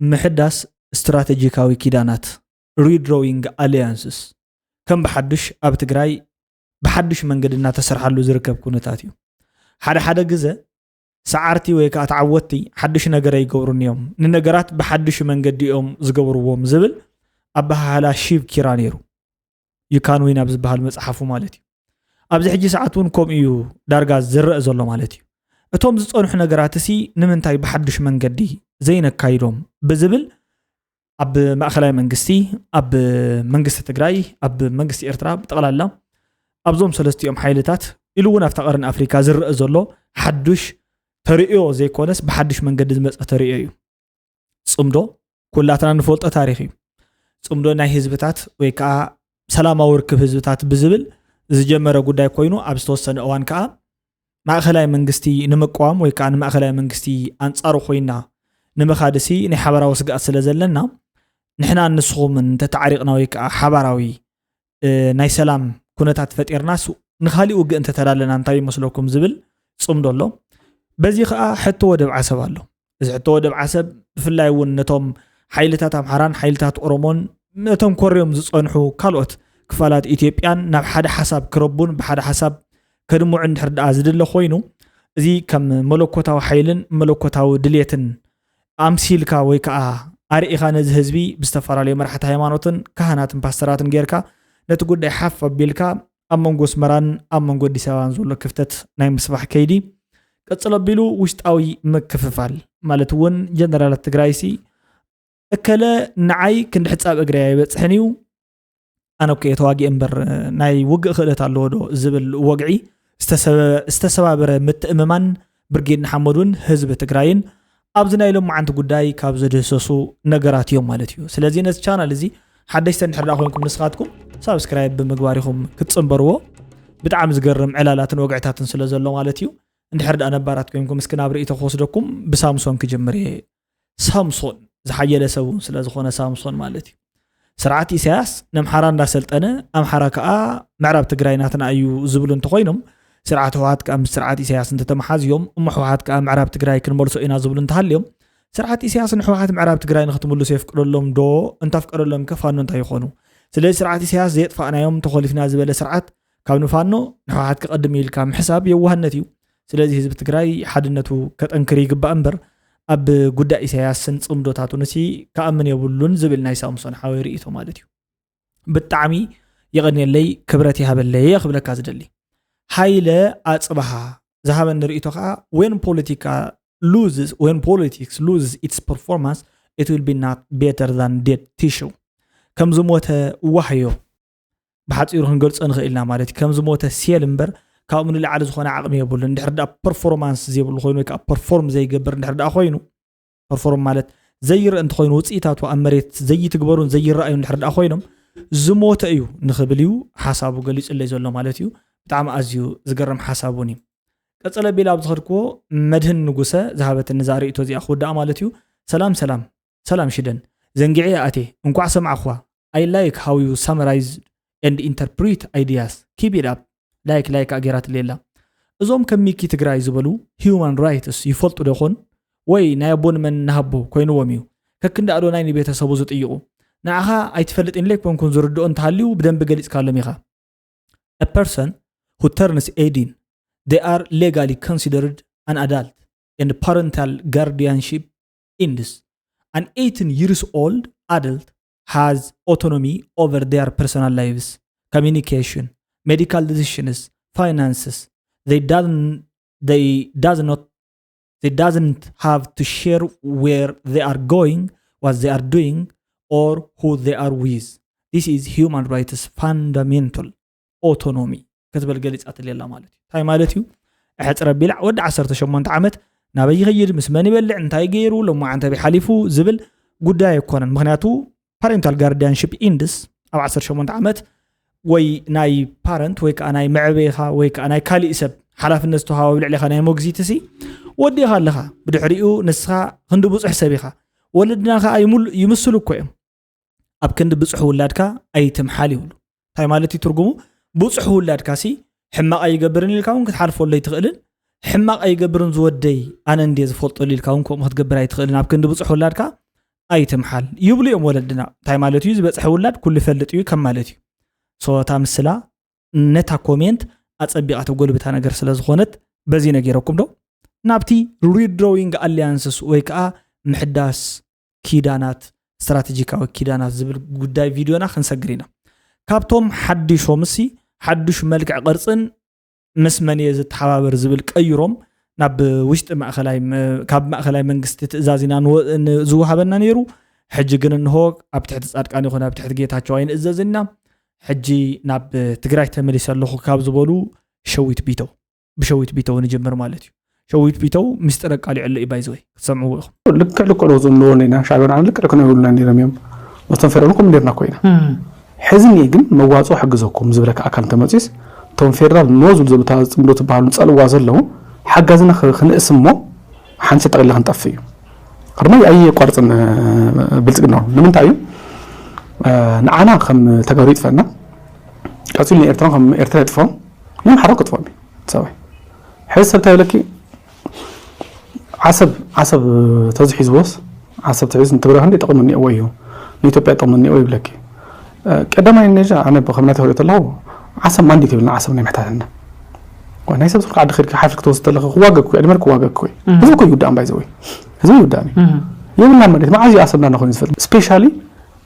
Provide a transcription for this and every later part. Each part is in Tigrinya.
ምሕዳስ ስትራቴጂካዊ ኪዳናት፣ ሪድሮዊንግ ኣሊያንስስ፣ ከም ብሓዱሽ ኣብ ትግራይ ብሓዱሽ መንገዲ እናተሰርሓሉ ዝርከብ ኩነታት እዩ። ሓደ ሓደ ግዘ ሰዓርቲ ወይ ከዓ ተዓወትቲ ሓዱሽ ነገር ኣይገብሩን እዮም፣ ንነገራት ብሓዱሽ መንገዲ እዮም ዝገብርዎም ዝብል ኣበሃህላ ሺብ ኪራ ነይሩ። ዩካንዊን ኣብ ዝበሃል መፅሓፉ ማለት እዩ። ኣብዚ ሕጂ ሰዓት እውን ከምኡ እዩ ዳርጋ ዝረአ ዘሎ ማለት እዩ። እቶም ዝፀንሑ ነገራት እሲ ንምንታይ ብሓዱሽ መንገዲ ዘይነካይዶም ብዝብል ኣብ ማእኸላይ መንግስቲ፣ ኣብ መንግስቲ ትግራይ፣ ኣብ መንግስቲ ኤርትራ ብጠቕላላ ኣብዞም ሰለስቲኦም ሓይልታት ኢሉ እውን ኣብታ ቀርን ኣፍሪካ ዝረአ ዘሎ ሓዱሽ ተርእዮ ዘይኮነስ ብሓዱሽ መንገዲ ዝመፀ ተርእዮ እዩ። ፅምዶ ኩላትና ንፈልጦ ታሪክ እዩ። ፅምዶ ናይ ህዝብታት ወይ ከዓ ሰላማዊ ርክብ ህዝብታት ብዝብል ዝጀመረ ጉዳይ ኮይኑ ኣብ ዝተወሰነ እዋን ከዓ ማእኸላይ መንግስቲ ንምቅዋም ወይ ከዓ ንማእኸላይ መንግስቲ ኣንፃሩ ኮይና ንምኻድሲ ናይ ሓበራዊ ስግኣት ስለ ዘለና ንሕና ንስኹምን እንተተዓሪቕና ወይ ከዓ ሓባራዊ ናይ ሰላም ኩነታት ፈጢርናስ ንካሊእ ውግእ እንተተዳለና እንታይ ይመስለኩም ዝብል ፅምዶ ኣሎ። በዚ ከዓ ሕቶ ወደብ ዓሰብ ኣሎ። እዚ ሕቶ ወደብ ዓሰብ ብፍላይ እውን ነቶም ሓይልታት ኣምሓራን ሓይልታት ኦሮሞን ነቶም ኮርዮም ዝፀንሑ ካልኦት ክፋላት ኢትዮጵያን ናብ ሓደ ሓሳብ ክረቡን ብሓደ ሓሳብ ከድምዑ እንድሕር ደኣ ዝድለ ኮይኑ እዚ ከም መለኮታዊ ሓይልን መለኮታዊ ድሌትን ኣምሲልካ ወይ ከዓ ኣርኢኻ ነዚ ህዝቢ ብዝተፈላለዩ መራሕቲ ሃይማኖትን ካህናትን ፓስተራትን ጌርካ ነቲ ጉዳይ ሓፍ ኣቢልካ ኣብ መንጎ ኣስመራን ኣብ መንጎ ኣዲስ ኣበባን ዘሎ ክፍተት ናይ ምስፋሕ ከይዲ ቀፅሎ ኣቢሉ ውሽጣዊ ምክፍፋል ማለት እውን ጀነራላት ትግራይሲ እከለ ንዓይ ክንዲ ሕፃብ እግሪ ኣይበፅሕን እዩ ኣነ እኮ እየ ተዋጊኤ እምበር ናይ ውግእ ክእለት ኣለዎ ዶ ዝብል ወግዒ ዝተሰባበረ ምትእምማን ብርጌድ ንሓመዱን ህዝቢ ትግራይን ኣብዚ ናይ ሎማዓንቲ ጉዳይ ካብ ዘድህሰሱ ነገራት እዮም ማለት እዩ። ስለዚ ነዚ ቻናል እዚ ሓደሽተ እንድሕር ዳ ኮይንኩም ንስኻትኩም ሳብስክራይብ ብምግባር ኢኹም ክትፅንበርዎ። ብጣዕሚ ዝገርም ዕላላትን ወግዕታትን ስለ ዘሎ ማለት እዩ። እንድሕር ዳ ነባራት ኮይንኩም እስኪ ናብ ርእይቶ ክወስደኩም ብሳምሶን ክጅምር እየ። ሳምሶን ዝሓየለ ሰብ እውን ስለ ዝኾነ ሳምሶን ማለት እዩ። ስርዓት ኢሳያስ ነምሓራ እንዳሰልጠነ ኣምሓራ ከዓ ምዕራብ ትግራይ ናትና እዩ ዝብሉ እንተኮይኖም ስርዓት ህወሓት ከዓ ምስ ስርዓት ኢሳያስ እንተተመሓዝዮም እሞ ህወሓት ከዓ ምዕራብ ትግራይ ክንመልሶ ኢና ዝብሉ እንተሃልዮም ስርዓት ኢሳያስ ንህወሓት ምዕራብ ትግራይ ንክትምልሱ የፍቅደሎም ዶ? እንታፍቀደሎም ከ ፋኖ እንታይ ይኾኑ? ስለዚ ስርዓት ኢሳያስ ዘየጥፋእናዮም ተኾሊፍና ዝበለ ስርዓት ካብ ንፋኖ ንህወሓት ክቐድም ኢልካ ምሕሳብ የዋህነት እዩ። ስለዚ ህዝቢ ትግራይ ሓድነቱ ከጠንክር ይግባእ እምበር ኣብ ጉዳይ ኢሳያስን ፅምዶታቱንሲ ክኣምን የብሉን ዝብል ናይ ሳምሶን ሓወይ ርእይቶ ማለት እዩ። ብጣዕሚ የቐንየለይ ክብረት ይሃበለይ እየ ክብለካ ዝደሊ። ሃይለ ኣፅበሃ ዝሃበኒ ርእይቶ ከዓ when politica loses when politics loses its performance it will be not better than dead tissue ከም ዝሞተ ዋህዮ ብሓፂሩ ክንገልፆ ንኽእል ኢና ማለት እዩ። ከም ዝሞተ ሴል እምበር ካብኡ ንላዕሊ ዝኾነ ዓቕሚ የብሉን። እንድሕር ደኣ ፐርፎርማንስ ዘይብሉ ኮይኑ ወይ ከዓ ፐርፎርም ዘይገብር እንድሕር ደኣ ኮይኑ ፐርፎርም ማለት ዘይረአ እንተኮይኑ ውፅኢታቱ ኣብ መሬት ዘይትግበሩን ዘይረኣዩ እንድሕር ደኣ ኮይኖም ዝሞተ እዩ ንኽብል እዩ ሓሳቡ ገሊፁለይ ዘሎ ማለት እዩ። ብጣዕሚ ኣዝዩ ዝገርም ሓሳብ እውን እዩ። ቀፀለ ቢል ኣብ ዝኸድክዎ መድህን ንጉሰ ዝሃበትኒ እዛ ርእይቶ እዚኣ ክውዳኣ ማለት እዩ። ሰላም ሰላም ሰላም ሽደን ዘንጊዐ ኣቴ እንኳዕ ሰማዕኳ I like how you summarize and interpret ideas keep it up like like ኣጌራት ሌላ እዞም ከም ሚኪ ትግራይ ዝበሉ human rights ይፈልጡ ዶ ኾን ወይ ናይ ኣቦ ንመን ንሃቦ ኮይንዎም እዩ ከክንዳእዶ ናይ ንቤተሰቡ ዝጥይቁ ንዓኻ ኣይትፈልጥን ኢለ ኣይኮንኩን ዝርድኦ እንተሃልዩ ብደንቢ ገሊፅካሎም ኢኻ A person who turns eighteen, they are legally considered an adult and parental guardianship ends. An eighteen years old adult has autonomy over their personal lives, communication, medical decisions, finances. They doesn't they does not they doesn't have to share where they are going, what they are doing, or who they are with. This is human rights fundamental autonomy ክትብል ገሊፃትለይ ኣላ ማለት እዩ እንታይ ማለት እዩ ሕፅረ ቢላዕ ወዲ ዓሰርተ ሸሞንተ ዓመት ናበይ ይኸይድ ምስ መን ይበልዕ እንታይ ገይሩ ሎማዓንቲ ኣበይ ሓሊፉ ዝብል ጉዳይ ኣይኮነን ምክንያቱ parental guardianship ends ኣብ ዓሰርተ ሸሞንተ ዓመት ወይ ናይ ፓረንት ወይ ከዓ ናይ መዕበይኻ ወይ ከዓ ናይ ካሊእ ሰብ ሓላፍነት ዝተዋሃበ ልዕሊኻ ናይ ሞግዚት ሲ ወዲኻ ኣለኻ ብድሕሪኡ ንስኻ ክንዲ ብዙሕ ሰብ ኢኻ ወለድና ከዓ ይምስሉ እኮ እዮም ኣብ ክንዲ ብፅሑ ውላድካ ኣይትምሓል ይብሉ እንታይ ማለት እዩ ትርጉሙ ብፅሑ ውላድካ ሲ ሕማቕ ኣይገብርን ኢልካ እውን ክትሓልፈሉ ኣይትኽእልን ሕማቕ ኣይገብርን ዝወደይ ኣነ እንድየ ዝፈልጠሉ ኢልካ እውን ከምኡ ክትገብር ኣይትኽእልን ኣብ ክንዲ ብፅሑ ውላድካ ኣይትምሓል ይብሉ እዮም ወለድና። እንታይ ማለት እዩ? ዝበፅሐ ውላድ ኩሉ ይፈልጥ እዩ ከም ማለት እዩ። ሶ እታ ምስላ ነታ ኮሜንት ኣፀቢቓ ተጎልብታ ነገር ስለ ዝኾነት በዚ ነጊረኩም ዶ ናብቲ ሪድሮዊንግ ኣሊያንስስ ወይ ከዓ ምሕዳስ ኪዳናት፣ ስትራቴጂካዊ ኪዳናት ዝብል ጉዳይ ቪድዮና ክንሰግር ኢና። ካብቶም ሓዲሾምሲ ሓዱሽ መልክዕ ቅርፅን ምስ መን እየ ዝተሓባበር ዝብል ቀይሮም ናብ ውሽጢ ማእኸላይ መ- ካብ ማእኸላይ መንግስቲ ትእዛዝ ኢና ንወ- ን- ዝወሃበና ነይሩ። ሕጂ ግን እንሆ ኣብ ትሕቲ ፃድቃን ይኹን ኣብ ትሕቲ ጌታቸው ኣይንእዘዝን ኢና። ሕጂ ናብ ትግራይ ተመሊሰ ኣለኹ ካብ ዝበሉ ሸዊት ቢተው ብሸዊት ቢተው ንጅምር ማለት እዩ። ሸዊት ቢተው ምስጢር ኣቃሊዑ ኣሎ እዩ ባይዘወይ ክትሰምዕዎ ኢኹም። ልክዕ ልክዕ ዶ ዝብልዎ ኢና ሻዕብያ ንዓና ልክዕ ልክዕ ይብሉና ነይሮም እዮም። ምስቶም ፌደራል ኮም ነርና ኮይና ሕዚ እኒኤ ግን መዋፅኦ ሕግዘኩም ዝብለካ ኣካል እንተመፅስ እቶም ፌደራል ኖ ዝብሉ ዘለታ ፅምዶ ትበሃሉ ፀልዋ ዘለዉ ሓጋዝና ክ- ክንእስ እሞ ሓንሸ ጠቕላ ክንጠፍ እዩ። ቅድማይ ኣየቋርፅን ብልፅግና እውን ንምንታይ እዩ ንዓና ከም ተጋሩ ይጥፈና ቀፂሉ ንኤርትራ ከም ኤርትራ ይጥፎም ንምሓሮ ክጥፎም እዩ ሰብኣይ ሕዚ ሰብ እንታይ ይብለኪ ዓሰብ ዓሰብ ተዝሒዝዎስ ዓሰብ ተሒዝ ንትግራይ ክንዲ ጥቕሚ እኒኦዎ እዩ ንኢትዮጵያ ጥቕሚ እኒኦዎ ይብለኪ ቀዳማይ ነጃ ኣነ ከም ናይ ተወልደ ተለኹ ዓሰብ ማንዴት ይብልና ዓሰብ ናይ ምሕታትና ናይ ሰብ ስልካ ዓዲ ከድካ ሓፊር ክትወስድ ተለካ ክዋገ እኮ ዕድመ ክዋገ እኮ ህዝቢ እኮ ይውዳእ እምባይ ዘወይ ህዝቢ ይውዳእ የብልና መሬት መዓዝ እዩ ኣሰብና ናኮይኑ ዝፈልጥ ስፔሻሊ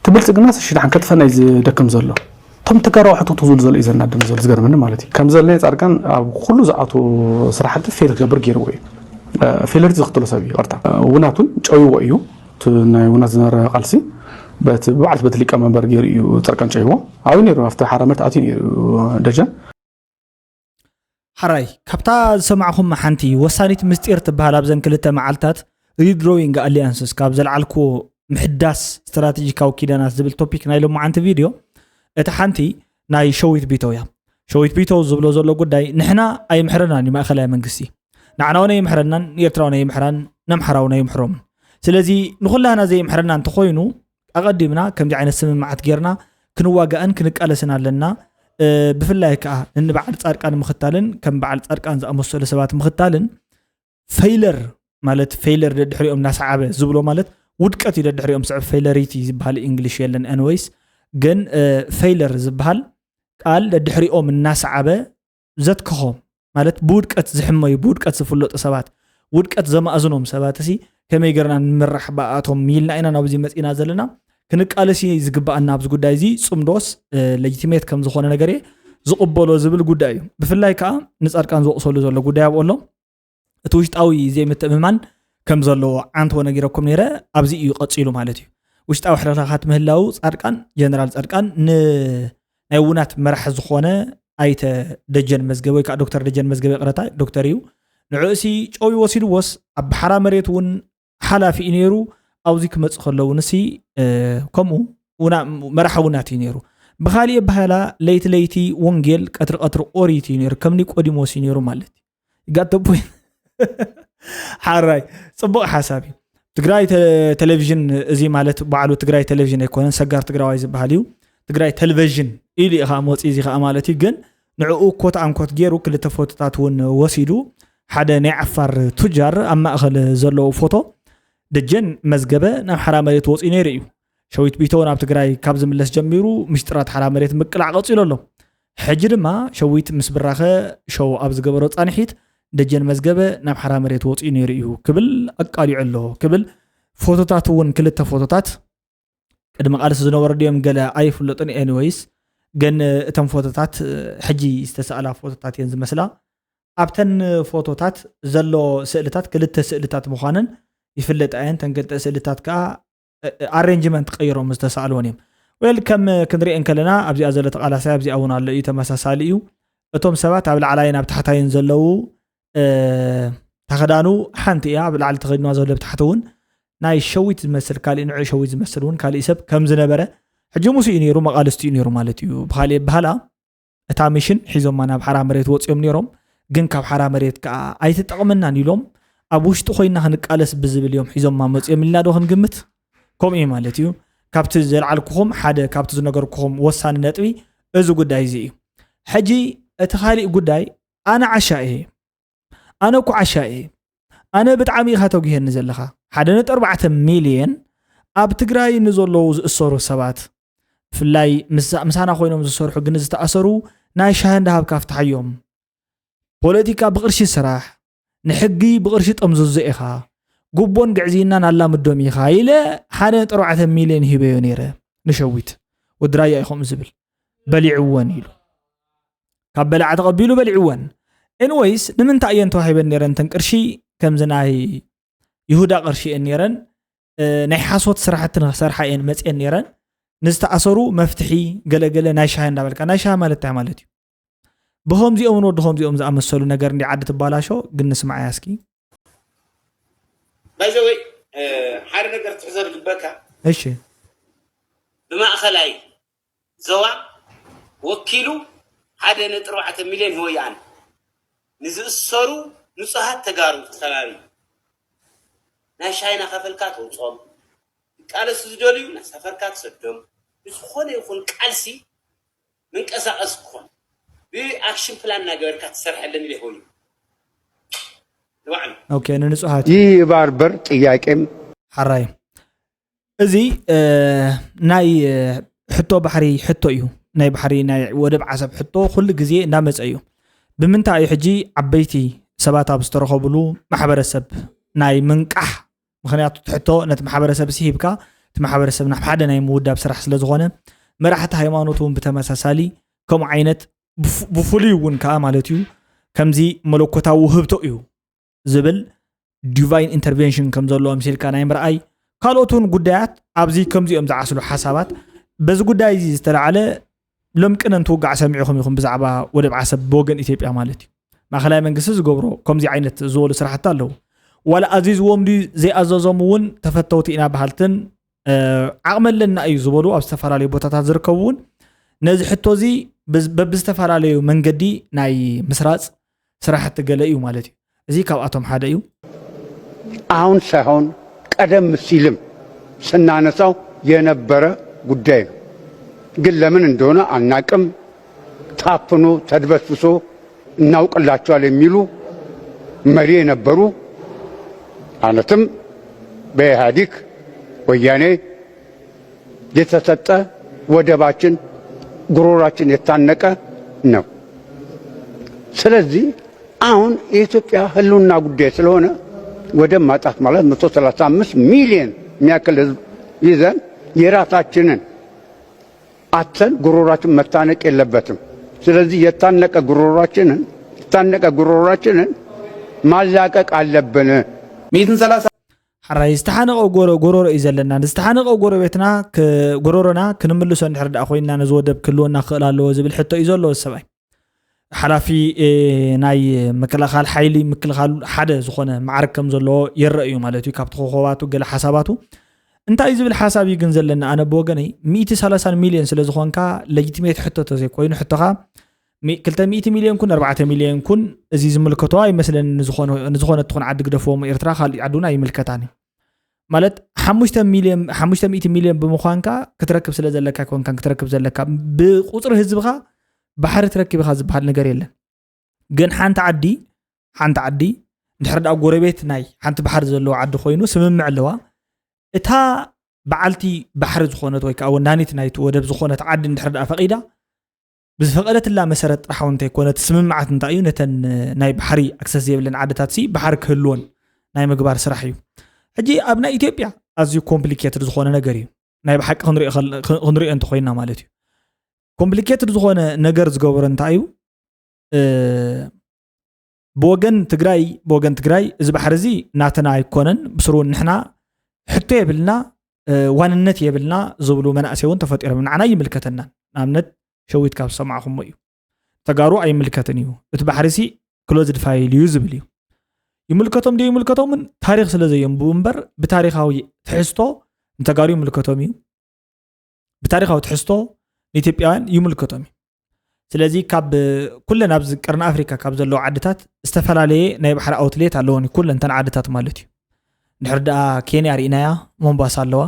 ትብልፅግና ሽድሓን ከጥፈና እዩ ዝደክም ዘሎ እቶም ተጋሩ ኣሕቶ ትዝሉ ዘሎ እዩ ዘናድም ዘሎ ዝገርመኒ ማለት እዩ ከም ዘለየ ፃድቃን ኣብ ኩሉ ዝኣቱ ስራሕቲ ፌል ክገብር ገይርዎ እዩ ፌለርቲ ዘክትሎ ሰብ እዩ ቅርታ ውናት እውን ጨውዎ እዩ እቲ ናይ ውናት ዝነበረ ቃልሲ በቲ ብባዕልቲ በቲ ሊቀመንበር ገይሩ እዩ ፃድቃን ጨይዎ ኣብዩ ነይሩ ኣብቲ ሓራመርት ኣትዩ ነይሩ ደጀን ሓራይ ካብታ ዝሰማዕኹማ ሓንቲ ወሳኒት ምስጢር ትበሃል ኣብዘን ክልተ መዓልታት ሪድሮዊንግ ኣሊያንስስ ካብ ዘልዓልክዎ ምሕዳስ ስትራቴጂካዊ ኪዳናት ዝብል ቶፒክ ናይ ሎማዓንቲ ቪድዮ እታ ሓንቲ ናይ ሸዊት ቢተው እያ። ሸዊት ቢተው ዝብሎ ዘሎ ጉዳይ ንሕና ኣይምሕረናን እዩ ማእኸላይ መንግስቲ። ንዓና እውን ኣይምሕረናን፣ ንኤርትራ እውን ኣይምሕራን፣ ነምሓራ እውን ኣይምሕሮምን። ስለዚ ንኹላህና ዘይምሕረና እንተኾይኑ ኣቐዲምና ከምዚ ዓይነት ስምምዓት ጌርና ክንዋጋእን ክንቃለስን ኣለና። ብፍላይ ከዓ ንበዓል ፃድቃን ምኽታልን ከም በዓል ፃድቃን ዝኣመሰሉ ሰባት ምኽታልን ፈይለር ማለት ፈይለር ደድሕሪኦም እናሰዓበ ዝብሎ ማለት ውድቀት እዩ ደድሕሪኦም ስዕብ ፈይለሪቲ ዝበሃል እንግሊሽ የለን ኤንወይስ ግን ፈይለር ዝበሃል ቃል ደድሕሪኦም እናሰዓበ ዘትክኾም ማለት ብውድቀት ዝሕመዩ ብውድቀት ዝፍለጡ ሰባት ውድቀት ዘማእዝኖም ሰባት ሲ ከመይ ገርና ንምራሕ ብኣቶም ኢልና ኢና ናብዚ መፂና ዘለና ክንቃለሲ ዝግባኣና ኣብዚ ጉዳይ እዚ ፅምዶስ ለጅቲሜት ከም ዝኾነ ነገር እየ ዝቕበሎ ዝብል ጉዳይ እዩ ብፍላይ ከዓ ንፃድቃን ዝወቕሰሉ ዘሎ ጉዳይ ኣብኡ ኣሎ እቲ ውሽጣዊ ዘይምትእምማን ከም ዘለዎ ዓንትዎ ነጊረኩም ነይረ ኣብዚ እዩ ቀፂሉ ማለት እዩ ውሽጣዊ ሕልኽላኻት ምህላው ፃድቃን ጀነራል ፃድቃን ን ናይ ውናት መራሕ ዝኾነ ኣይተ ደጀን መዝገበ ወይ ከዓ ዶክተር ደጀን መዝገበ ይቕረታ ዶክተር እዩ ንዕኡ ሲ ጨው ይወሲድዎስ ኣብ ሓራ መሬት እውን ሓላፊ እዩ ነይሩ ኣብዚ ክመፅእ ከለዉ ንሲ ከምኡ መራሒ ውናት እዩ ነይሩ ብካሊእ ኣባሃላ ለይቲ ለይቲ ወንጌል ቀትሪ ቀትሪ ኦሪት እዩ ነይሩ ከም ኒቆዲሞስ እዩ ነይሩ ማለት እዩ got the point ሓራይ ፅቡቅ ሓሳብ እዩ ትግራይ ቴሌቪዥን እዚ ማለት ባዕሉ ትግራይ ቴሌቪዥን ኣይኮነን ሰጋር ትግራዋይ ዝበሃል እዩ ትግራይ ቴሌቪዥን ኢሉ እዩ ከዓ መፂ እዚ ከዓ ማለት እዩ ግን ንዕኡ ኮት ኣንኮት ገይሩ ክልተ ፎቶታት እውን ወሲዱ ሓደ ናይ ዓፋር ቱጃር ኣብ ማእኸል ዘለዎ ፎቶ ደጀን መዝገበ ናብ ሓራ መሬት ወፂኡ ነይሩ እዩ ሸዊት ቢተው ናብ ትግራይ ካብ ዝምለስ ጀሚሩ ምሽጥራት ሓራ መሬት ምቅላዕ ቀፂሉ ኣሎ ሕጂ ድማ ሸዊት ምስ ብራኸ ሸው ኣብ ዝገበሮ ፃንሒት ደጀን መዝገበ ናብ ሓራ መሬት ወፂኡ ነይሩ እዩ ክብል ኣቃሊዑ ኣሎ ክብል ፎቶታት እውን ክልተ ፎቶታት ቅድሚ ቃልሲ ዝነበሩ ድዮም ገለ ኣይፍለጥን ኤኒወይስ ግን እተን ፎቶታት ሕጂ ዝተሰኣላ ፎቶታት እየን ዝመስላ ኣብተን ፎቶታት ዘሎ ስእልታት ክልተ ስእልታት ምዃነን ይፍለጥ ኣየን ተን ክልተ ስእልታት ከዓ ኣሬንጅመንት ቀይሮም ዝተሰኣልወን እዮም well ከም ክንሪኤን ከለና ኣብዚኣ ዘሎ ተቃላሳይ ኣብዚኣ እውን ኣሎ እዩ ተመሳሳሊ እዩ እቶም ሰባት ኣብ ላዕላይን ኣብ ታሕታይን ዘለዉ ተኸዳኑ ሓንቲ እያ ኣብ ላዕሊ ተኸድንዋ ዘሎ ብታሕቲ እውን ናይ ሸዊት ዝመስል ካሊእ ንዑ ሸዊት ዝመስል እውን ካሊእ ሰብ ከም ዝነበረ ሕጂ ሙሱ እዩ ነይሩ መቃልስቲ እዩ ነይሩ ማለት እዩ ብካሊእ በሃላ እታ ሚሽን ሒዞማ ናብ ሓራ መሬት ወፂኦም ነይሮም ግን ካብ ሓራ መሬት ከዓ ኣይትጠቕመናን ኢሎም ኣብ ውሽጢ ኮይና ክንቃለስ ብዝብል እዮም ሒዞማ መፂኦም ኢልና ዶ ክንግምት ከምኡ እዩ ማለት እዩ ካብቲ ዘልዓልኩኹም ሓደ ካብቲ ዝነገርኩኹም ወሳኒ ነጥቢ እዚ ጉዳይ እዚ እዩ ሕጂ እቲ ካሊእ ጉዳይ ኣነ ዓሻ እየ ኣነ እኮ ዓሻ እየ ኣነ ብጣዕሚ ኢኻ ተጉሄኒ ዘለኻ ሓደ ነጥቢ ኣርባዕተ ሚልየን ኣብ ትግራይ ንዘለዉ ዝእሰሩ ሰባት፣ ብፍላይ ምሳ- ምሳና ኮይኖም ዝሰርሑ ግን ዝተኣሰሩ፣ ናይ ሻሂ እንዳሃብካ ፍትሓዮም። ፖለቲካ ብቕርሺ ስራሕ፣ ንሕጊ ብቕርሺ ጠምዝዞ ኢኻ፣ ጉቦን ግዕዝይናን ኣላምዶም ኢኻ ኢለ ሓደ ነጥቢ ኣርባዕተ ሚልዮን ሂበዮ ነይረ ንሸዊት። ወዲ ራያ ኢኹም ዝብል በሊዕወን ኢሉ፣ ካብ በላዓ ተቐቢሉ በሊዕወን። ኤንወይስ ንምንታይ እየን ተዋሂበን ነይረን ተን ቅርሺ? ከምዚ ናይ ይሁዳ ቅርሺ እየን ነይረን። እ፣ ናይ ሓሶት ስራሕቲ ንክሰርሓ እየን መፅየን ነይረን። ንዝተኣሰሩ መፍትሒ ገለገለ ናይ ሻሂ እንዳበልካ፣ ናይ ሻሂ ማለት እንታይ ማለት እዩ? ብኸምዚኦም ንወዲ ከምዚኦም ዝኣመሰሉ ነገር እንዲ ዓዲ ትባላሾ ግን ንስማዓያ እስኪ። ባይዘወይ ሓደ ነገር ትሕዞ ዝግበካ እሺ ብማእኸላይ ዞባ ወኪሉ ሓደ ነጥቢ ኣርባዕተ ሚልዮን ህወያነ ንዝእሰሩ ንጹሃት ተጋሩ ተኸባቢ ናይ ሻይና ከፈልካ ተውጾም ይቃለሱ ዝደልዩ ናሳፈርካ ትሰዶም ብዝኾነ ይኹን ቃልሲ ምንቀሳቐስ ክኾን ብኣክሽን ፕላን እናገበርካ ትሰርሐለን ኢለ ይኸውን ንባዕሉ ኦኬ ንንጹሃት ይህ የባህር በር ጥያቄም ሓራይ እዚ እ፣ ናይ እ፣ ሕቶ ባሕሪ ሕቶ እዩ። ናይ ባሕሪ ናይ ወደብ ዓሰብ ሕቶ ኩሉ ግዜ እንዳመፀ እዩ። ብምንታይ እዩ ሕጂ ዓበይቲ ሰባት ኣብ ዝተረኸብሉ ማሕበረሰብ ናይ ምንቃሕ? ምክንያቱ እቲ ሕቶ ነቲ ማሕበረሰብ ሲ ሂብካ እቲ ማሕበረሰብ ናብ ሓደ ናይ ምውዳብ ስራሕ ስለ ዝኾነ መራሕቲ ሃይማኖት እውን ብተመሳሳሊ ከምኡ ዓይነት ብፍ- ብፍሉይ እውን ከዓ ማለት እዩ ከምዚ መለኮታዊ ውህብቶ እዩ ዝብል ዲቫይን ኢንተርቬንሽን ከም ዘለዎ ኣምሲልካ ናይ ምርኣይ ካልኦት እውን ጉዳያት ኣብዚ ከምዚኦም ዝዓስሉ ሓሳባት በዚ ጉዳይ እዚ ዝተላዓለ ሎምቅነ እንትውጋዕ ሰሚዕኹም ኢኹም ብዛዕባ ወደብ ዓሰብ ብወገን ኢትዮጵያ ማለት እዩ ማእኸላይ መንግስቲ ዝገብሮ ከምዚ ዓይነት ዝበሉ ስራሕቲ ኣለዉ ዋላ ኣዚዝዎም ድዩ ዘይኣዘዞም እውን ተፈተውቲ ኢና በሃልትን ዓቕሚ ኣለና እዩ ዝበሉ ኣብ ዝተፈላለዩ ቦታታት ዝርከቡ እውን ነዚ ሕቶ እዚ በብዝተፈላለዩ መንገዲ ናይ ምስራፅ ስራሕቲ ገለ እዩ ማለት እዩ። እዚ ካብኣቶም ሓደ እዩ። አሁን ሳይሆን ቀደም ሲልም ስናነሳው የነበረ ጉዳይ ነው። ግን ለምን እንደሆነ አናቅም። ታፍኖ ተድበስብሶ እናውቅላቸዋል የሚሉ መሪ የነበሩ ማለትም በኢህአዲግ ወያኔ የተሰጠ ወደባችን ጉሮራችን የታነቀ ነው። ስለዚህ አሁን የኢትዮጵያ ህልውና ጉዳይ ስለሆነ ወደብ ማጣት ማለት መቶ ሰላሳ አምስት ሚሊዮን የሚያክል ህዝብ ይዘን የራሳችንን አተን ጉሮራችን መታነቅ የለበትም። ስለዚህ የታነቀ ጉሮራችንን የታነቀ ጉሮራችንን ማላቀቅ አለብን። ሚእትን ሰላሳ ሓራይ ዝተሓነቐ ጎሮ ጎሮሮ እዩ ዘለና። ዝተሓነቐ ጎረቤትና ክ- ጎሮሮና ክንምልሶ እንድሕር ደኣ ኮይንና ነዚ ወደብ ክህልወና ክኽእል ኣለዎ ዝብል ሕቶ እዩ ዘለዎ እዚ ሰብኣይ። ሓላፊ እ፣ ናይ ምክልኻል ሓይሊ ምክልኻል ሓደ ዝኾነ ማዕርግ ከም ዘለዎ ይረአ እዩ ማለት እዩ ካብቲ ኮኾባቱ ገለ ሓሳባቱ እንታይ እዩ ዝብል ሓሳብ እዩ ግን ዘለና ኣነ ብወገነይ ሚእቲ ሰላሳን ሚልዮን ስለ ዝኾንካ ለጅትሜት ሕቶ ተዘይኮይኑ ሕቶኻ ሚ- ክልተ ሚእቲ ሚልዮን ኩን ኣርባዕተ ሚልዮን ኩን እዚ ዝምልከቶ ኣይመስለኒ ንዝኾነ- ንዝኾነ ትኹን ዓዲ ግደፍዎ እሞ ኤርትራ ካልእ ዓዲ እውን ኣይምልከታን እዩ ማለት ሓሙሽተ ሚልዮን ሓሙሽተ ሚእቲ ሚልዮን ብምዃንካ ክትረክብ ስለ ዘለካ ኣይኮንካን ክትረክብ ዘለካ ብቁፅሪ ህዝብኻ ባሕሪ ትረክብ ኢኻ ዝበሃል ነገር የለን ግን ሓንቲ ዓዲ ሓንቲ ዓዲ እንድሕር ደኣ ጎረቤት ናይ ሓንቲ ባሕሪ ዘለዎ ዓዲ ኮይኑ ስምምዕ ኣለዋ እታ በዓልቲ ባሕሪ ዝኾነት ወይ ከዓ ወናኒት ናይቲ ወደብ ዝኾነት ዓዲ እንድሕር ደኣ ፈቒዳ ብዝፈቐደትላ መሰረት ጥራሕ እውን እንተይኮነ እቲ ስምምዓት እንታይ እዩ ነተን ናይ ባሕሪ ኣክሰስ ዘይብለን ዓድታት ሲ ባሕሪ ክህልወን ናይ ምግባር ስራሕ እዩ ሕጂ ኣብ ናይ ኢትዮጵያ ኣዝዩ ኮምፕሊኬትድ ዝኾነ ነገር እዩ ናይ ብሓቂ ክንሪኦ ከል- ክንሪኦ እንተኮይና ማለት እዩ ኮምፕሊኬትድ ዝኾነ ነገር ዝገበረ እንታይ እዩ እ፣ ብወገን ትግራይ ብወገን ትግራይ እዚ ባሕሪ እዚ ናትና ኣይኮነን ብስሩ እውን ንሕና ሕቶ የብልና እ፣ ዋንነት የብልና ዝብሉ መናእሰይ እውን ተፈጢሮም ንዓና ይምልከተናን ንኣብነት ሸዊት ካብ ዝሰማዕኹሞ እዩ ተጋሩ ኣይምልከትን እዩ እቲ ባሕሪ ሲ ክሎዝድ ፋይል እዩ ዝብል እዩ ይምልከቶም ዶ ይምልከቶምን ታሪክ ስለ ዘየንብቡ እምበር ብታሪካዊ ትሕዝቶ ንተጋሩ ይምልከቶም እዩ ብታሪካዊ ትሕዝቶ ንኢትዮጵያውያን ይምልከቶም እዩ ስለዚ ካብ ኩለን ኣብዚ ቀርኒ ኣፍሪካ ካብ ዘለዉ ዓድታት ዝተፈላለየ ናይ ባሕሪ ኣውትሌት ኣለዎን ኩለን ተን ዓድታት ማለት እዩ ድሕር ደኣ ኬንያ ርኢናያ ሞምባሳ ኣለዋ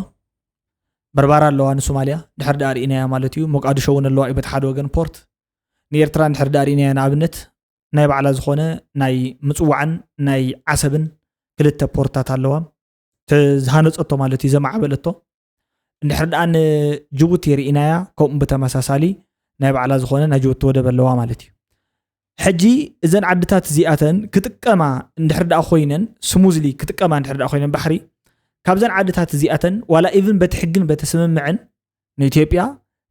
በርባራ ኣለዋ ንሶማልያ ድሕር ደኣ ርኢናያ ማለት እዩ ሞቃዲሾ እውን ኣለዋ እዩ በቲ ሓደ ወገን ፖርት ንኤርትራ ድሕር ደኣ ርኢናያ ንኣብነት ናይ ባዕላ ዝኾነ ናይ ምፅዋዕን ናይ ዓሰብን ክልተ ፖርታት ኣለዋ ዝሃነፀቶ ማለት እዩ ዘማዕበለቶ እንድሕር ደኣ ንጅቡቲ ርኢናያ፣ ከምኡ ብተመሳሳሊ ናይ ባዕላ ዝኾነ ናይ ጅቡቲ ወደብ ኣለዋ ማለት እዩ። ሕጂ እዘን ዓድታት እዚኣተን ክጥቀማ እንድሕር ደኣ ኮይነን፣ ስሙዝሊ ክጥቀማ እንድሕር ደኣ ኮይነን ባሕሪ፣ ካብዘን ዓድታት እዚኣተን ዋላ ኢቭን በቲ ሕግን በቲ ስምምዕን ንኢትዮጵያ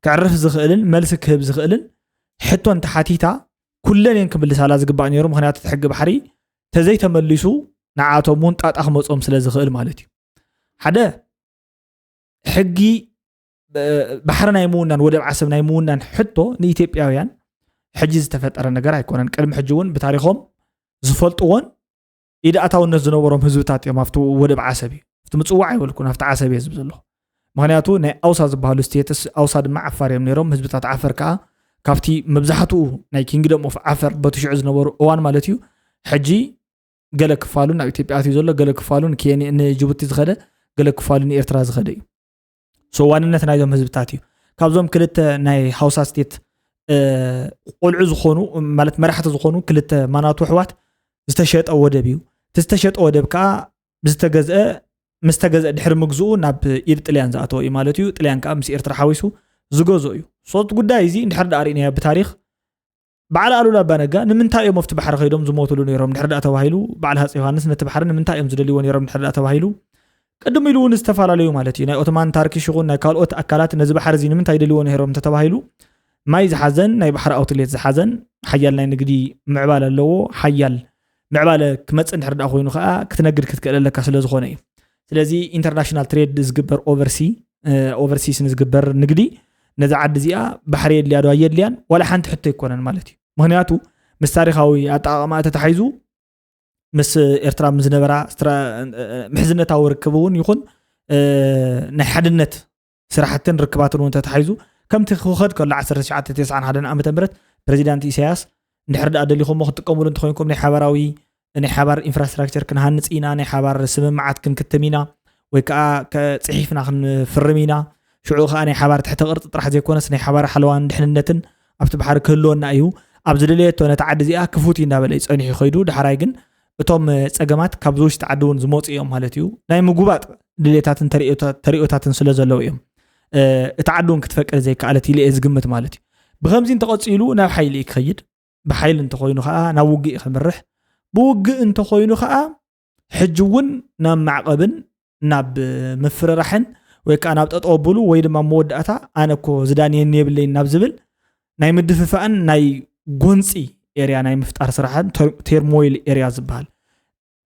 ከዕርፍ ዝኽእልን መልሲ ክህብ ዝኽእልን ሕቶ እንተሓቲታ ኩለን እየን ክምልሳላ ዝግባእ ነይሩ። ምኽንያቱ እቲ ሕጊ ባሕሪ ተዘይተመሊሱ ንዓቶም እውን ጣጣ ክመጾም ስለ ዝኽእል ማለት እዩ። ሓደ ሕጊ ብ- ባሕሪ ናይ ምውናን፣ ወደብ ዓሰብ ናይ ምውናን ሕቶ ንኢትዮጵያውያን ሕጂ ዝተፈጠረ ነገር ኣይኮነን። ቅድሚ ሕጂ እውን ብታሪኾም ዝፈልጥዎን ኢድ ኣታውነት ዝነበሮም ህዝብታት እዮም። ኣብቲ ወደብ ዓሰብ እዩ፣ ኣብቲ ምጽዋዕ ኣይበልኩን፣ ኣብቲ ዓሰብ እየ ዝብል ዘለኹ። ምኽንያቱ ናይ ኣውሳ ዝበሃሉ ስቴትስ፣ ኣውሳ ድማ ዓፋር እዮም ነይሮም። ህዝብታት ዓፈር ከዓ ካብቲ መብዛሕትኡ ናይ ኪንግደም ኦፍ ዓፈር በቲ ሽዑ ዝነበሩ እዋን ማለት እዩ፣ ሕጂ ገለ ክፋሉ ናብ ኢትዮጵያ ኣትዩ ዘሎ፣ ገለ ክፋሉ ንኬንያ፣ ንጅቡቲ ዝኸደ፣ ገለ ክፋሉ ንኤርትራ ዝኸደ እዩ። ሶ ዋንነት ናይዞም ህዝብታት እዩ። ካብዞም ክልተ ናይ ሃውሳ ስቴት እ፣ ቆልዑ ዝኾኑ፣ ማለት መራሕቲ ዝኾኑ ክልተ ማናቱ ኣሕዋት ዝተሸጠ ወደብ እዩ። እቲ ዝተሸጠ ወደብ ከዓ ብዝተገዝአ፣ ምስ ተገዝአ ድሕሪ ምግዝኡ ናብ ኢድ ጥልያን ዝኣተወ እዩ ማለት እዩ። ጥልያን ከዓ ምስ ኤርትራ ሓዊሱ ዝገዝኦ እዩ። ሶ እቲ ጉዳይ እዚ እንድሕር ደኣ ርኢናዮ ብታሪኽ በዓል ኣሉላ ኣባነጋ ንምንታይ እዮም ኣብቲ ባሕሪ ከይዶም ዝሞትሉ ነይሮም ድሕር ደኣ ተባሂሉ፣ በዓል ሃፀይ ዮሃንስ ነቲ ባሕሪ ንምንታይ እዮም ዝደልይዎ ነይሮም ድሕር ደኣ ተባሂሉ፣ ቅድም ኢሉ እውን ዝተፈላለዩ ማለት እዩ ናይ ኦቶማን ታርኪሽ ይኹን ናይ ካልኦት ኣካላት ነዚ ባሕሪ እዚ ንምንታይ ይደልይዎ ነይሮም እንተተባሂሉ፣ ማይ ዝሓዘን ናይ ባሕሪ ኣውትሌት ዝሓዘን ሓያል ናይ ንግዲ ምዕባለ ኣለዎ። ሓያል ምዕባለ ክመፅእ እንድሕር ደኣ ኮይኑ ከዓ ክትነግድ ክትክእል ኣለካ ስለ ዝኾነ እዩ። ስለዚ ኢንተርናሽናል ትሬድ ዝግበር ኦቨርሲ ኦቨርሲስ ንዝግበር ንግዲ ነዛ ዓዲ እዚኣ ባሕሪ የድልያ ዶ ኣየድልያን ዋላ ሓንቲ ሕቶ ኣይኮነን ማለት እዩ። ምክንያቱ ምስ ታሪካዊ ኣጠቃቅማ ተታሒዙ ምስ ኤርትራ ምስ ዝነበራ ስትራ- ምሕዝነታዊ ርክብ እውን ይኹን እ፣ ናይ ሓድነት ስራሕትን ርክባትን እውን ተታሒዙ ከምቲ ክኸድ ከሎ ዓሰርተ ትሽዓተ ተስዓን ሓደን ዓመተ ምህረት ፕሬዚዳንት ኢሳያስ እንድሕር ደኣ ደሊኹሞ ክትጥቀምሉ እንተኮይንኩም ናይ ሓባራዊ ናይ ሓባር ኢንፍራስትራክቸር ክንሃንፅ ኢና፣ ናይ ሓባር ስምምዓት ክንክትም ኢና ወይ ከዓ ከ- ፅሒፍና ክንፍርም ኢና። ሽዑ ከዓ ናይ ሓባር ትሕተ ቅርፂ ጥራሕ ዘይኮነስ ናይ ሓባር ሓለዋን ድሕንነትን ኣብቲ ባሕሪ ክህልወና እዩ። ኣብ ዝደለየቶ ነቲ ዓዲ እዚኣ ክፉት እዩ እንዳበለ እዩ ፀኒሑ ከይዱ። ዳሕራይ ግን እቶም እ፣ ፀገማት ካብዚ ውሽጢ ዓዲ እውን ዝመፁ እዮም ማለት እዩ። ናይ ምጉባጥ ድሌታትን ተሪኦታ- ተሪኦታትን ስለ ዘለዉ እዮም እ፣ እቲ ዓዲ እውን ክትፈቅድ ዘይከኣለት ኢለ እየ ዝግምት ማለት እዩ። ብከምዚ እንተቐፂሉ ናብ ሓይሊ እዩ ክኸይድ። ብሓይሊ እንተኮይኑ ከዓ ናብ ውግእ እዩ ከምርሕ። ብውግእ እንተኮይኑ ከዓ ሕጂ እውን ናብ ማዕቐብን ናብ ምፍርራሕን ወይ ከዓ ናብ ጠጠው ኣብሉ ወይ ድማ መወዳእታ ኣነ እኮ ዝዳንየኒ የብለይን ናብ ዝብል ናይ ምድፍፋእን ናይ ጎንፂ ኤርያ ናይ ምፍጣር ስራሕን ተር- ቴርሞይል ኤርያ ዝበሃል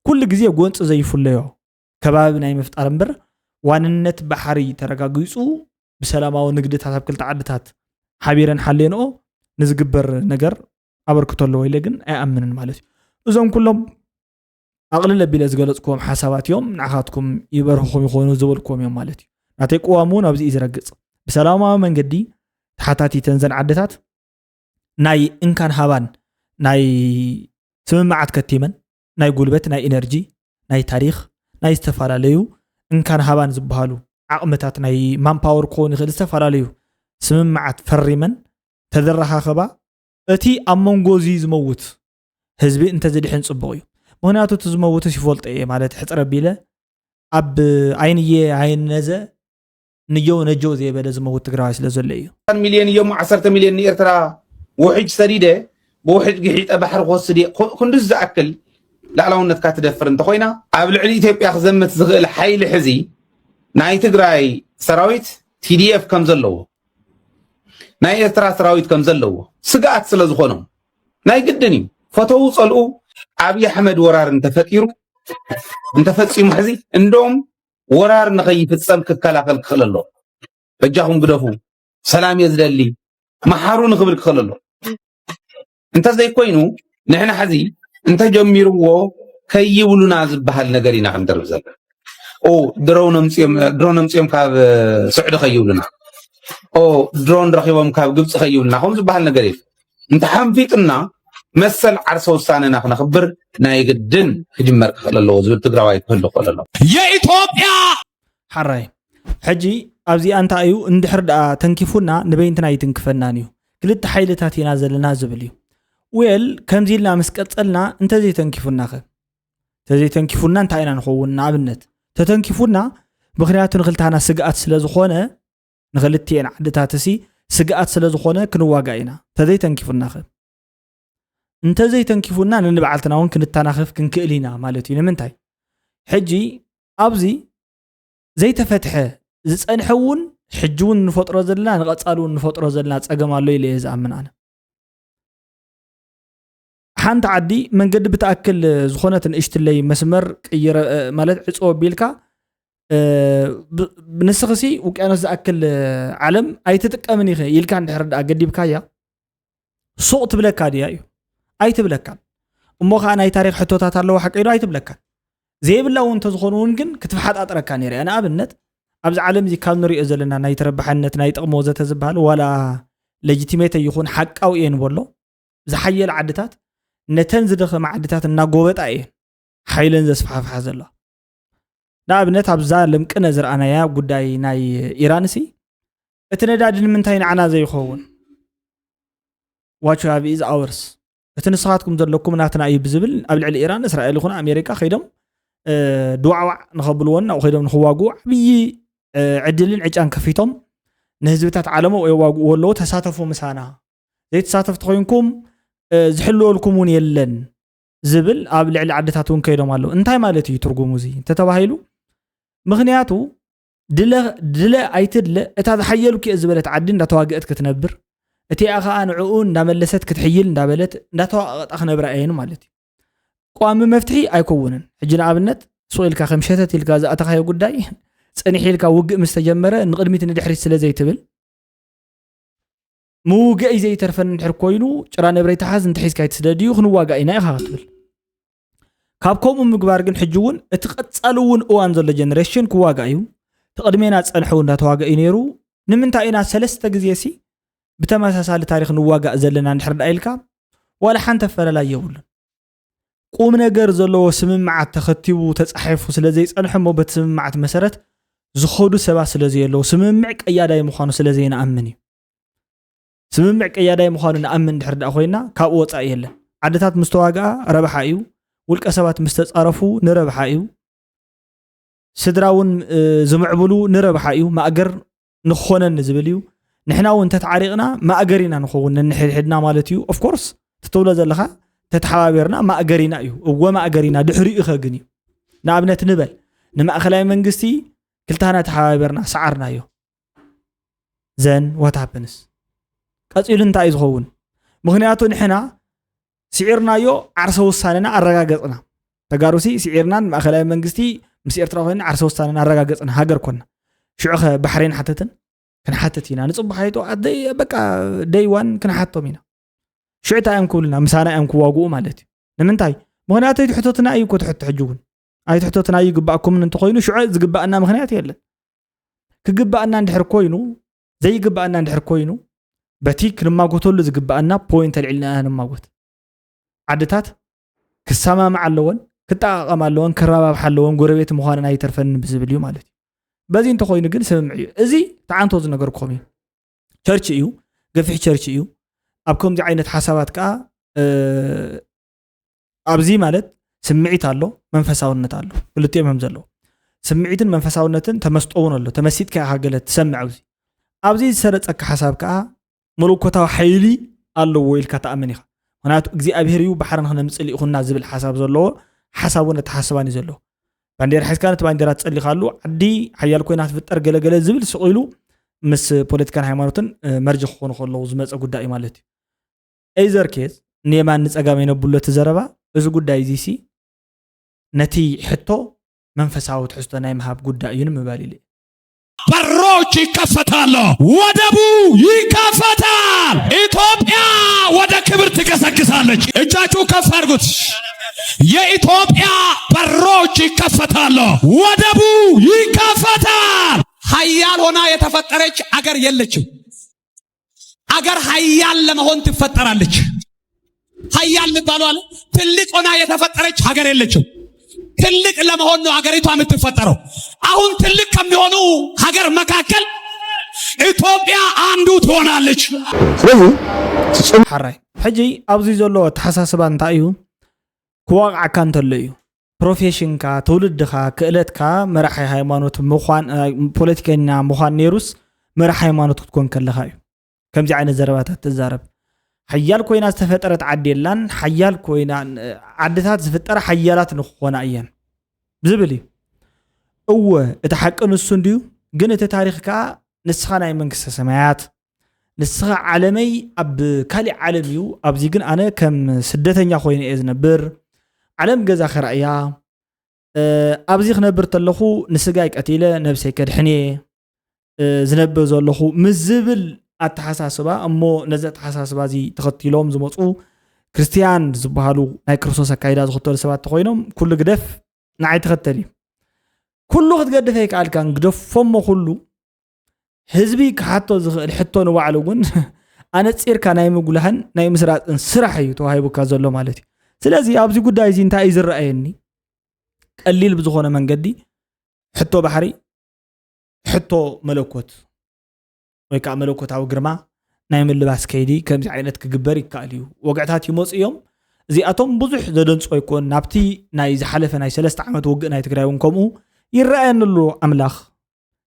ኩሉ ግዜ ጎንፂ ዘይፍለዮ ከባቢ ናይ ምፍጣር እምበር ዋንነት ባሕሪ ተረጋጊፁ ብሰላማዊ ንግድታት ኣብ ክልተ ዓድታት ሓቢረን ሓልየንኦ ንዝግበር ነገር ኣበርክቶ ኣለዎ ኢለ ግን ኣይኣምንን ማለት እዩ። እዞም ኩሎም ኣቕልል ኣቢለ ዝገለፅኩዎም ሓሳባት እዮም። ንዓኻትኩም ይበርህኹም ይኾኑ ዝበልኩዎም እዮም ማለት እዩ። ናተይ ቅዋም እውን ኣብዚ እዩ ዝረግፅ። ብሰላማዊ መንገዲ ተሓታቲተን ዘን ዓድታት ናይ እንካን ሃባን ናይ ስምምዓት ከቲመን ናይ ጉልበት፣ ናይ ኢነርጂ፣ ናይ ታሪኽ፣ ናይ ዝተፈላለዩ እንካን ሃባን ዝበሃሉ ዓቕምታት ናይ ማንፓወር ክኸውን ይኽእል ዝተፈላለዩ ስምምዓት ፈሪመን ተዘረኻኸባ እቲ ኣብ መንጎ እዚ ዝመውት ህዝቢ እንተዝድሕን ፅቡቕ እዩ። ምክንያቱ እቲ ዝመውትስ ይፈልጦ እየ ማለት ሕፅር ኣቢለ ኣብ ዓይንየ ዓይን ነዘ ንየው ነጀው ዘይበለ ዝመውት ትግራዋይ ስለ ዘሎ እዩ። ሚልዮን እዮም ዓሰርተ ሚልዮን ንኤርትራ ውሕጅ ሰዲደ ብውሕጅ ግሒጠ ባሕሪ ክወስድ እየ። ኩ- ክንዱስ ዝኣክል ላዕላውነትካ ትደፍር እንተኮይና ኣብ ልዕሊ ኢትዮጵያ ክዘምት ዝኽእል ሓይሊ ሕዚ ናይ ትግራይ ሰራዊት ቲዲኤፍ ከም ዘለዎ ናይ ኤርትራ ሰራዊት ከም ዘለዎ ስግኣት ስለ ዝኾኖም ናይ ግድን እዩ። ፈተው ጸልኡ ኣብይ ኣሕመድ ወራር እንተፈጢሩ እንተፈጺሙ ሕዚ እንደውም ወራር ንኸይፍጸም ክከላኸል ክኽእል ኣሎ። በጃኹም ግደፉ፣ ሰላም እየ ዝደሊ፣ መሓሩ ንኽብል ክኽእል ኣሎ። እንተዘይኮይኑ ንሕና ሕዚ እንተጀሚርዎ ከይብሉና ዝበሃል ነገር ኢና ክንደርብ ዘለና። ኦ ድሮን ኣምፅኦም ድሮን ኣምፅኦም ካብ ስዑዲ ከይብሉና፣ ኦ ድሮን ረኪቦም ካብ ግብፂ ከይብሉና ከም ዝበሃል ነገር የለ። እንተሓንፊጥና መሰል ዓርሰ ውሳነና ክነኽብር ናይ ግድን ክጅመር ክኽእል ኣለዎ ዝብል ትግራዋይ ክህሉ ክኽእል ኣለዎ። የኢትዮጵያ ሓራይ ሕጂ ኣብዚኣ እንታይ እዩ እንድሕር ደኣ ተንኪፉና ንበይንትና ኣይትንክፈናን እዩ ክልተ ሓይልታት ኢና ዘለና ዝብል እዩ። ዌል ከምዚ ኢልና ምስ ቀጸልና እንተዘይተንኪፉና ኸ? ተዘይተንኪፉና እንታይ ኢና ንኸውን? ንኣብነት ተተንኪፉና ምክንያቱ ንክልታና ስግኣት ስለ ዝኾነ፣ ንክልቲኤን ዓድታት እሲ ስግኣት ስለ ዝኾነ ክንዋጋ ኢና። እንተዘይተንኪፉና ከ? እንተዘይተንኪፉና ንንባዕልትና እውን ክንተናኸፍ ክንክእል ኢና ማለት እዩ። ንምንታይ? ሕጂ ኣብዚ ዘይተፈትሐ ዝጸንሐ እውን ሕጂ እውን ንፈጥሮ ዘለና ንቐጻሉ እውን ንፈጥሮ ዘለና ጸገም ኣሎ ኢለ እየ ዝኣምን ኣነ። ሓንቲ ዓዲ መንገዲ ብትኣክል ዝኾነት ንእሽትለይ መስመር ቅይረ ማለት ዕጾ ቢልካ ንስኽሲ ውቅያኖስ ዝኣክል ዓለም ኣይትጥቀምን ኢኸ ኢልካ እንድሕር ደኣ ገዲብካያ ሱቕ ትብለካ ድያ እዩ? ኣይትብለካን። እሞ ከዓ ናይ ታሪክ ሕቶታት ኣለዎ ሓቀይዶ ኣይትብለካን። ዘይብላ እውን እንተዝኾኑ እውን ግን ክትፈሓጣጥረካ ነይረ እያ። ንኣብነት ኣብዚ ዓለም እዚ ካብ ንሪኦ ዘለና ናይ ተረባሓነት ናይ ጥቕሚ ወዘተ ዝበሃል ዋላ ሌጂቲሜተ ይኹን ሓቃዊ እየ ንበሎ ዝሓየለ ዓድታት ነተን ዝደኸማ ዓድታት እናጎበጣ እየን ሓይለን ዘስፋሕፍሓ ዘለዋ። ንኣብነት ኣብዛ ልምቅነ ዝረኣናያ ጉዳይ ናይ ኢራን ሲ እቲ ነዳዲ ንምንታይ ንዓና ዘይኸውን watch have is ours እቲ ንስኻትኩም ዘለኩም ናትና እዩ ብዝብል ኣብ ልዕሊ ኢራን እስራኤል ይኹን ኣሜሪካ ከይዶም ድዋዕዋዕ ንኸብልዎን ናብኡ ከይዶም ንክዋግኡ ዓብዪ ዕድልን ዕጫን ከፊቶም ንህዝብታት ዓለሞ የዋግእዎ ኣለዉ። ተሳተፉ ምሳና ዘይተሳተፍቲ ኮይንኩም ዝሕልወልኩም እውን የለን ዝብል ኣብ ልዕሊ ዓድታት እውን ከይዶም ኣለዉ። እንታይ ማለት እዩ ትርጉሙ እዚ እንተተባሂሉ ምክንያቱ ድለ ኣይትድለ እታ ዝሓየልኩ እየ ዝበለት ዓዲ እንዳተዋግአት ክትነብር እቲኣ ከዓ ንዕኡ እንዳመለሰት ክትሕይል እንዳበለት እንዳተዋቀጣ ክነብራ እየን ማለት እዩ። ቋሚ መፍትሒ ኣይከውንን። ሕጂ ንኣብነት ሱቕ ኢልካ ከም ሸተት ኢልካ ዝኣተኻዮ ጉዳይ ፅንሕ ኢልካ ውግእ ምስ ተጀመረ ንቕድሚት ንድሕሪት ስለ ዘይትብል ምውግእይ ዘይተርፈኒ እንድሕር ኮይኑ ጭራ ነብረይ ተሓዝ እንተሒዝካ ኣይትስደድ እዩ ክንዋጋእ ኢና ኢኻ ክትብል ካብ ከምኡ ምግባር ግን ሕጂ እውን እቲ ቀፃሊ እውን እዋን ዘሎ ጀነሬሽን ክዋጋእ እዩ። እቲ ቅድሜና ዝፀንሐ እውን እንዳተዋገእ እዩ ነይሩ። ንምንታይ ኢና ሰለስተ ግዜ ሲ ብተመሳሳሊ ታሪክ ንዋጋእ ዘለና እንድሕር ደኣ ኢልካ ዋላ ሓንቲ ኣፈላላይ የብሉን። ቁም ነገር ዘለዎ ስምምዓት ተኸቲቡ ተፃሒፉ ስለ ዘይፀንሐ እሞ በቲ ስምምዓት መሰረት ዝኸዱ ሰባት ስለ ዘየለዉ ስምምዕ ቀያዳይ ምዃኑ ስለ ዘይንኣምን እዩ። ስምምዕ ቀያዳይ ምዃኑ ንኣምን ድሕር ደኣ ኮይና ካብኡ ወፃኢ የለን። ዓድታት ምስ ተዋግኣ ረብሓ እዩ። ውልቀ ሰባት ምስ ተፃረፉ ንረብሓ እዩ። ስድራ እውን ዝምዕብሉ ንረብሓ እዩ። ማእገር ንኾነኒ ዝብል እዩ። ንሕና እውን እንተተዓሪቕና ማእገር ኢና ንኸውን ነንሕድሕድና ማለት እዩ። ኦፍኮርስ ትትብሎ ዘለኻ ተተሓባቢርና ማእገር ኢና እዩ። እወ ማእገር ኢና ድሕሪኡ ከ ግን እዩ። ንኣብነት ንበል ንማእኸላይ መንግስቲ ክልታና ተሓባቢርና ሰዓርናዮ ዘን what happens ቀፂሉ እንታይ እዩ ዝኸውን? ምክንያቱ ንሕና ስዒርናዮ ዓርሰ ውሳነና ኣረጋገፅና። ተጋሩሲ ስዒርናን ማእኸላይ መንግስቲ ምስ ኤርትራ ኮይና ዓርሰ ውሳነና ኣረጋገፅና ሃገር ኮና። ሽዑኸ ባሕሬን ሓተትን ክንሓትት ኢና ንፅቡሓይቶ በቃ ደይዋን ክንሓቶም ኢና። ሽዑ እንታይ እዮም ክብሉና ምሳና እዮም ክዋግኡ ማለት እዩ። ንምንታይ? ምክንያቱ ኣይትሕተትና እዩ እኮ ትሕቶ ሕጂ እውን ኣይትሕተትና ይግባእኩምን እንተኮይኑ ሽዑ ዝግባእና ምክንያት የለን። ክግባእና እንድሕር ኮይኑ ዘይግባእና እንድሕር ኮይኑ በቲ ክንማጎተሉ ዝግባእና ፖይንት ኣልዒልና ኢና ንማጎት። ዓድታት ክሰማምዓ ኣለወን ክጠቃቀማ ኣለወን ክረባብሓ ኣለወን ጎረቤት ምኳነን ኣይተርፈንን ብዝብል እዩ ማለት እዩ። በዚ እንተኮይኑ ግን ስምምዕ እዩ። እዚ ተዓንቶ ዝነገርኩም እዩ። ቸርች እዩ፣ ገፊሕ ቸርች እዩ። ኣብ ከምዚ ዓይነት ሓሳባት ከዓ ኣብዚ ማለት ስምዒት ኣሎ፣ መንፈሳውነት ኣሎ። ክልቲኦም እዮም ዘለዉ። ስምዒትን መንፈሳውነትን ተመስጦ እውን ኣሎ። ተመሲጥካ ኢኻ ገለ ትሰምዕ ኣብዚ። ኣብዚ ዝሰረጸካ ሓሳብ ከዓ መለኮታዊ ሓይሊ ኣለዎ ኢልካ ትኣምን ኢኻ። ምክንያቱ እግዚኣብሔር እዩ ባሕሪ ንክነምፅእ ልኢኹና ዝብል ሓሳብ ዘለዎ ሓሳቡን ኣተሓስባን እዩ ዘለዎ። ባንዴራ ሒዝካ ነቲ ባንዴራ ትጸሊኻሉ ዓዲ ሓያል ኮይና ትፍጠር ገለገለ ዝብል ስቕ ኢሉ ምስ ፖለቲካን ሃይማኖትን መርጅ ክኾኑ ከለዉ ዝመፀ ጉዳይ እዩ ማለት እዩ። ኤይዘር ኬዝ ንየማን ንፀጋም የነብሎ እቲ ዘረባ እዚ ጉዳይ እዚ ሲ ነቲ ሕቶ መንፈሳዊ ትሕዝቶ ናይ ምሃብ ጉዳይ እዩ ንምባል ኢለ በሮች ይከፈታሉ፣ ወደቡ ይከፈታል። ኢትዮጵያ ወደ ክብር ትገሰግሳለች። እጃችሁ ከፍ አድርጉት። የኢትዮጵያ በሮች ይከፈታሉ፣ ወደቡ ይከፈታል። ሀያል ሆና የተፈጠረች አገር የለችም። አገር ሀያል ለመሆን ትፈጠራለች። ሀያል የሚባለው አለ ትልቅ ሆና የተፈጠረች ሀገር የለችም። ትልቅ ለመሆን ነው ሀገሪቷ የምትፈጠረው። አሁን ትልቅ ከሚሆኑ ሀገር መካከል ኢትዮጵያ አንዱ ትሆናለች። ስለዚህ ሓራይ ሕጂ ኣብዚ ዘሎ ኣተሓሳስባ እንታይ እዩ? ክዋቕዓካ እንተሎ እዩ። ፕሮፌሽንካ፣ ትውልድኻ፣ ክእለትካ መራሒ ሃይማኖት ምዃን፣ ፖለቲከኛ ምዃን ነይሩስ መራሒ ሃይማኖት ክትኮን ከለኻ እዩ ከምዚ ዓይነት ዘረባታት ትዛረብ። ሓያል ኮይና ዝተፈጠረት ዓዲ የላን፣ ሓያል ኮይና ዓድታት ዝፍጠራ ሓያላት ንክኾና እየን ዝብል እዩ። እወ፣ እቲ ሓቂ ንሱ እንድዩ። ግን እቲ ታሪኽ ከዓ ንስኻ ናይ መንግስተ ሰማያት፣ ንስኻ ዓለመይ ኣብ ካሊእ ዓለም እዩ፣ ኣብዚ ግን ኣነ ከም ስደተኛ ኮይነ እየ ዝነብር። ዓለም ገዛ ከራእያ፣ ኣብዚ ክነብር ተለኹ ንስጋይ ቀቲለ ነብሰይ ከድሕን እየ ዝነብር ዘለኹ ምስ ዝብል ኣተሓሳስባ፣ እሞ ነዚ ኣተሓሳስባ እዚ ተኸቲሎም ዝመፁ ክርስትያን ዝበሃሉ ናይ ክርስቶስ ኣካይዳ ዝኽተሉ ሰባት ተኮይኖም ኩሉ ግደፍ ንዓይ ተኸተል እዩ። ኩሉ ክትገድፍ ኣይከኣልካን፣ ግደፎሞ ኩሉ። ህዝቢ ክሓቶ ዝኽእል ሕቶ ንባዕሉ እውን ኣነፂርካ ናይ ምጉላህን ናይ ምስራፅን ስራሕ እዩ ተዋሂቡካ ዘሎ ማለት እዩ። ስለዚ ኣብዚ ጉዳይ እዚ እንታይ እዩ ዝረኣየኒ? ቀሊል ብዝኾነ መንገዲ ሕቶ ባሕሪ፣ ሕቶ መለኮት ወይ ከዓ መለኮታዊ ግርማ ናይ ምልባስ ከይዲ ከምዚ ዓይነት ክግበር ይከኣል እዩ። ወግዕታት ይመፁ እዮም። እዚኣቶም ብዙሕ ዘደንፁ ኣይኮን። ናብቲ ናይ ዝሓለፈ ናይ ሰለስተ ዓመት ውግእ ናይ ትግራይ እውን ከምኡ ይረኣየኒ ኣሎ። ኣምላኽ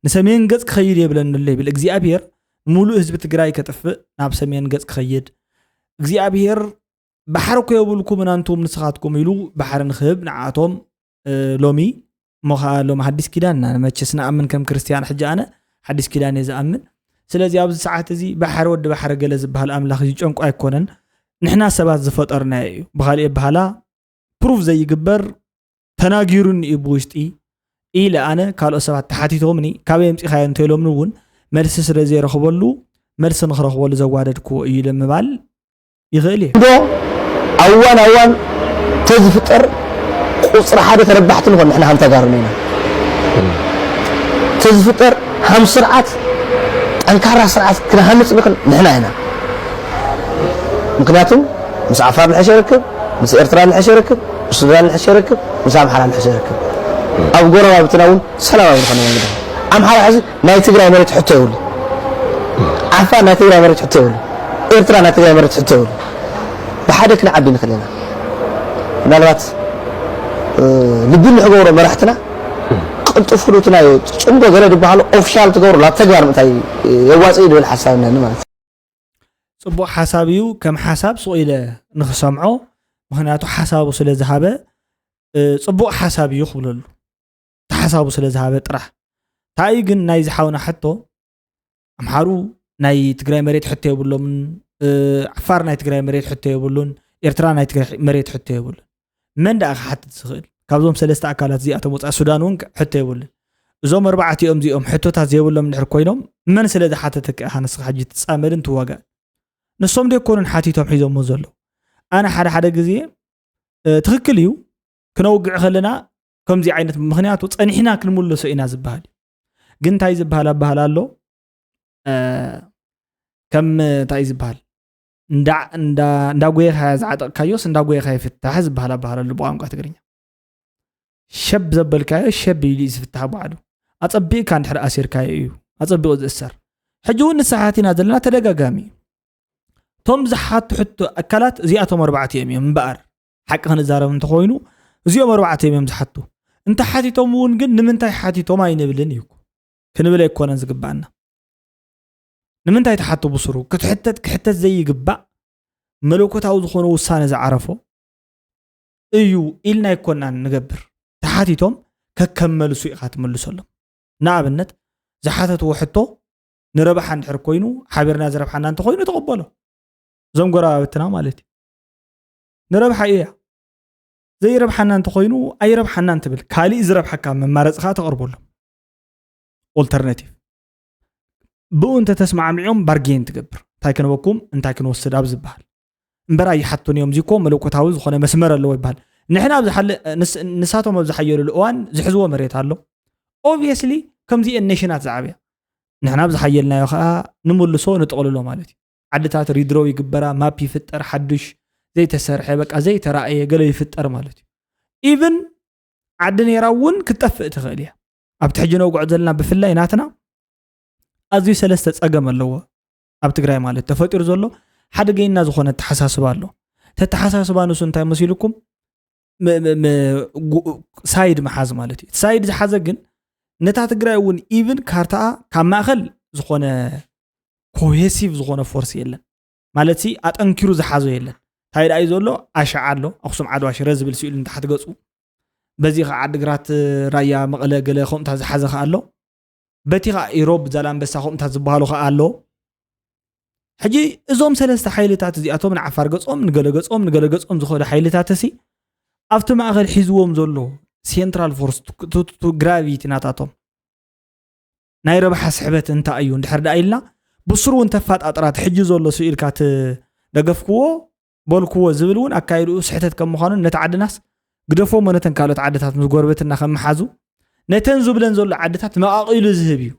ንሰሜን ገፅ ክኸይድ የብለኒ ኣሎ ይብል እግዚኣብሔር። ሙሉእ ህዝቢ ትግራይ ከጥፍእ ናብ ሰሜን ገፅ ክኸይድ እግዚኣብሔር ባሕሪ እኮ የብልኩምን ኣንቱም ንስኻትኩም ኢሉ ባሕሪ ንክህብ ንዓቶም ሎሚ እሞ ከዓ ሎም ሓዲስ ኪዳን ኢና መቸስ ንኣምን ከም ክርስትያን። ሕጂ ኣነ ሓዲስ ኪዳን እየ ዝኣምን። ስለዚ ኣብዚ ሰዓት እዚ ባሕሪ ወዲ ባሕሪ ገለ ዝበሃል ኣምላኽ ዝጨንቆ ኣይኮነን። ንሕና ሰባት ዝፈጠርናዮ እዩ። ብኻሊእ ኣበሃላ ፕሩፍ ዘይግበር ተናጊሩኒ እዩ ብውሽጢ ኢለ ኣነ ካልኦት ሰባት ተሓቲቶምኒ ካበይ ኣምፂኻዮ እንተኢሎምኒ እውን መልሲ ስለ ዘይረኽበሉ መልሲ ንክረኽበሉ ዘዋደድክዎ እዩ ኢለ ምባል ይኽእል እየ። እንዶ ኣዋን ኣዋን ተዝፍጠር ቁፅሪ ሓደ ተረባሕቲ ንኾን ንሕና ከም ተጋሩ ኢና። ተዝፍጠር ሃም ስርዓት ጠንካራ ስርዓት ክንሃንፅ ንኽእል ንሕና ኢና። ምክንያቱ ምስ ዓፋር ንሕሸ ይርክብ፣ ምስ ኤርትራ ንሕሸ ይርክብ፣ ምስ ሱዳን ንሕሸ ይርክብ፣ ምስ ኣምሓራ ንሕሸ ይርክብ። ኣብ ጎረባብትና እውን ሰላማዊ ዝኾነ መንገዲ ኣምሓራ ሕዚ ናይ ትግራይ መሬት ሕቶ የብሉ። ዓፋር ናይ ትግራይ መሬት ሕቶ የብሉ። ኤርትራ ናይ ትግራይ መሬት ሕቶ የብሉ። ብሓደ ክንዓቢ ንኽእል ኢና። ምናልባት ልቢ ንክገብሮ መራሕትና ቅልጡፍ ክሉት ናይ ፅምዶ ገለ ዝበሃሉ ኦፊሻል ትገብሩ ናብ ተግባር ምእታይ የዋፅእ ድብል ሓሳብ ነኒ ማለት እዩ። ፅቡቕ ሓሳብ እዩ። ከም ሓሳብ ስቕ ኢለ ንክሰምዖ፣ ምክንያቱ ሓሳቡ ስለ ዝሃበ ፅቡቕ ሓሳብ እዩ ክብለሉ፣ ተሓሳቡ ስለ ዝሃበ ጥራሕ። እንታይ ግን ናይ ዝሓውና ሕቶ ኣምሓሩ ናይ ትግራይ መሬት ሕቶ የብሎምን፣ ዓፋር ናይ ትግራይ መሬት ሕቶ የብሉን፣ ኤርትራ ናይ ትግራይ መሬት ሕቶ የብሉን። መን ደኣ ክሓትት ዝኽእል? ካብዞም ሰለስተ ኣካላት እዚኣቶም ወፃኢ ሱዳን እውን ሕቶ የብሉን። እዞም ኣርባዕቲኦም እዚኦም ሕቶታት ዘይብሎም እንድሕር ኮይኖም መን ስለ ዝሓተተካ ኢኻ ንስኻ ሕጂ ትፃመድን ትዋጋእን? ንሶም ዶ ኣይኮኑን ሓቲቶም ሒዞሞ ዘለዉ? ኣነ ሓደ ሓደ ግዜ ትኽክል እዩ ክነውግዕ ከለና ከምዚ ዓይነት ምኽንያቱ ፀኒሕና ክንምልሶ ኢና ዝበሃል እዩ። ግን እንታይ ዝበሃል ኣበሃል ኣሎ ከም እንታይ ዝበሃል እንዳ ጎየኻ ዝዓጠቕካዮስ እንዳ ጎየኻ ይፍታሕ ዝበሃል ኣበሃል ኣሎ ብቋንቋ ትግርኛ። ሸብ ዘበልካዮ ሸብ ኢሉ እዩ ዝፍታሕ ባዕሉ። ኣፀቢቕካ እንድሕር ኣሲርካዮ እዩ ኣፀቢቑ ዝእሰር። ሕጂ እውን ንስሓት ኢና ዘለና ተደጋጋሚ እዩ። እቶም ዝሓቱ ሕቶ ኣካላት እዚኣቶም ኣርባዕቲኦም እዮም እምበኣር ሓቂ ክንዛረብ እንተኾይኑ እዚኦም ኣርባዕቲኦም እዮም ዝሓቱ። እንተሓቲቶም እውን ግን ንምንታይ ሓቲቶም ኣይንብልን እዩ እኮ። ክንብል ኣይኮነን ዝግባኣና። ንምንታይ ትሓቶ ብስሩ ክትሕተት ክሕተት ዘይግባእ መለኮታዊ ዝኾነ ውሳነ ዝዓረፎ እዩ ኢልና ኣይኮናን ንገብር። ተሓቲቶም ከከም መልሱ ኢኻ ትምልሰሎም። ንኣብነት ዝሓተትዎ ሕቶ ንረብሓ እንድሕር ኮይኑ ሓቢርና ዝረብሓና እንተኾይኑ ተቐበሎ። እዞም ጎረባብትና ማለት እዩ። ንረብሓ እያ ዘይረብሓና እንተኾይኑ ኣይረብሓናን ትብል ካሊእ ዝረብሓካ መማረፂ ከዓ ተቕርበሎም። ኦልተርናቲቭ ብኡ እንተተስማዕሚዖም ባርጌን ትገብር እንታይ ክንበኩም እንታይ ክንወስድ ኣብ ዝበሃል እምበር ኣይሓቱን እዮም። እዚኮ መለኮታዊ ዝኾነ መስመር ኣለዎ ይበሃል። ንሕና ኣብ ዝሓለ ንሳቶም ኣብ ዝሓየሉሉ እዋን ዝሕዝዎ መሬት ኣሎ። ኦብቪየስሊ ከምዚአን ኔሽናት ዝዓብያ ንሕና ኣብ ዝሓየልናዮ ከዓ ንምልሶ ንጥቕልሎ ማለት እዩ። ዓድታት ሪድሮው ይግበራ፣ ማፕ ይፍጠር ሓዱሽ ዘይተሰርሐ በቃ ዘይተራእየ ገለ ይፍጠር ማለት እዩ። ኢቭን ዓዲ ነይራ እውን ክትጠፍእ ትኽእል እያ። ኣብቲ ሕጂ ነውግዖ ዘለና ብፍላይ ናትና ኣዝዩ ሰለስተ ፀገም ኣለዎ ኣብ ትግራይ ማለት ተፈጢሩ ዘሎ ሓደገይና ዝኾነ ኣተሓሳስባ ኣሎ። ተተሓሳስባ ንሱ እንታይ መሲልኩም ም- ም- ም- ጉ- ሳይድ ምሓዝ ማለት እዩ። እቲ ሳይድ ዝሓዘ ግን ነታ ትግራይ እውን ኢቭን ካርታኣ ካብ ማእኸል ዝኾነ ኮሄሲቭ ዝኾነ ፎርስ የለን ማለት ሲ ኣጠንኪሩ ዝሓዞ የለን። እንታይ ደኣ እዩ ዘሎ? ኣሽዓ ኣሎ፣ ኣኽሱም፣ ዓድዋ፣ ሽረ ዝብል ስኢሉ ንታሕቲ ገፁ። በዚ ከዓ ዓድግራት፣ ራያ፣ መቐለ፣ ገለ ከምኡታት ዝሓዘ ከዓ ኣሎ። በቲ ከዓ ኢሮብ፣ ዛላንበሳ ከምኡታት ዝበሃሉ ከዓ ኣሎ። ሕጂ እዞም ሰለስተ ሓይልታት እዚኣቶም ንዓፋር ገጾም፣ ንገለ ገጾም፣ ንገለ ገጾም ዝኸዱ ሓይልታት ሲ ኣብቲ ማእኸል ሒዝዎም ዘሎ ሴንትራል ፎርስ ቱ ግራቪቲ ናታቶም ናይ ረብሓ ስሕበት እንታይ እዩ እንድሕር ደኣ ኢልና ብስሩ እውን ተፋጣጥራት ሕጂ ዘሎ ስኢልካ ትደገፍክዎ በልክዎ ዝብል እውን ኣካይድኡ ስሕተት ከም ምዃኑን ነቲ ዓድናስ ግደፎሞ ነተን ካልኦት ዓድታት ምስ ጎረቤትና ከም ምሓዙ ነተን ዝብለን ዘሎ ዓድታት መቓቒሉ ዝህብ እዩ።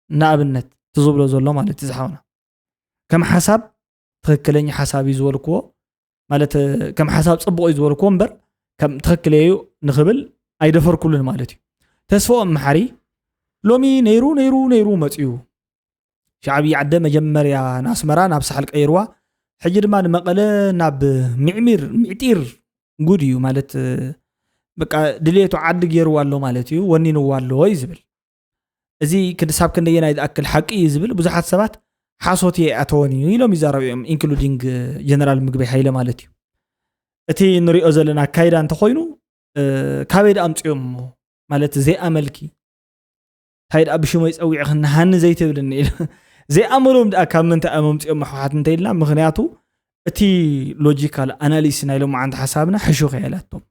ንኣብነት እቲ ዝብሎ ዘሎ ማለት እዩ ዝሓውና ከም ሓሳብ ትኽክለኛ ሓሳብ እዩ ዝበልክዎ ማለት ከም ሓሳብ ፅቡቕ እዩ ዝበልክዎ እምበር ከም ትኽክል እዩ ንኽብል ኣይደፈርኩሉን ማለት እዩ። ተስፋኦም መሓሪ ሎሚ ነይሩ ነይሩ ነይሩ መፅዩ ሻዕብያ ዓደ መጀመርያ ንኣስመራ ናብ ሳሕል ቀይርዋ ሕጂ ድማ ንመቐለ ናብ ሚዕሚር ሚዕጢር ጉድ እዩ ማለት በቃ ድሌቱ ዓዲ ገይርዋ ኣሎ ማለት እዩ ወኒንዋ ኣሎ እዩ ዝብል እዚ ክሳብ ክንደየናይ ዝኣክል ሓቂ እዩ ዝብል ብዙሓት ሰባት ሓሶት እየ ኣተወን እዩ ኢሎም ይዛረቡ እዮም ኢንክሉዲንግ ጀነራል ምግበይ ሃይለ ማለት እዩ እቲ ንሪኦ ዘለና ኣካይዳ እንተኮይኑ ካበይ ደኣ ኣምፅኦም ማለት ዘይኣመልኪ እንታይ ደኣ ብሽመይ ፀዊዕኽኒ ሃኒ ዘይትብልኒ ኢሉ ዘይኣመሎም ደኣ ካብ ምንታይ እዮም ኣምፅኦም ኣሕዋት እንተኢልና ምክንያቱ እቲ ሎጂካል ኣናሊስ ናይ ሎማዓንቲ ሓሳብና ሕሹኽ እያ ኢላቶም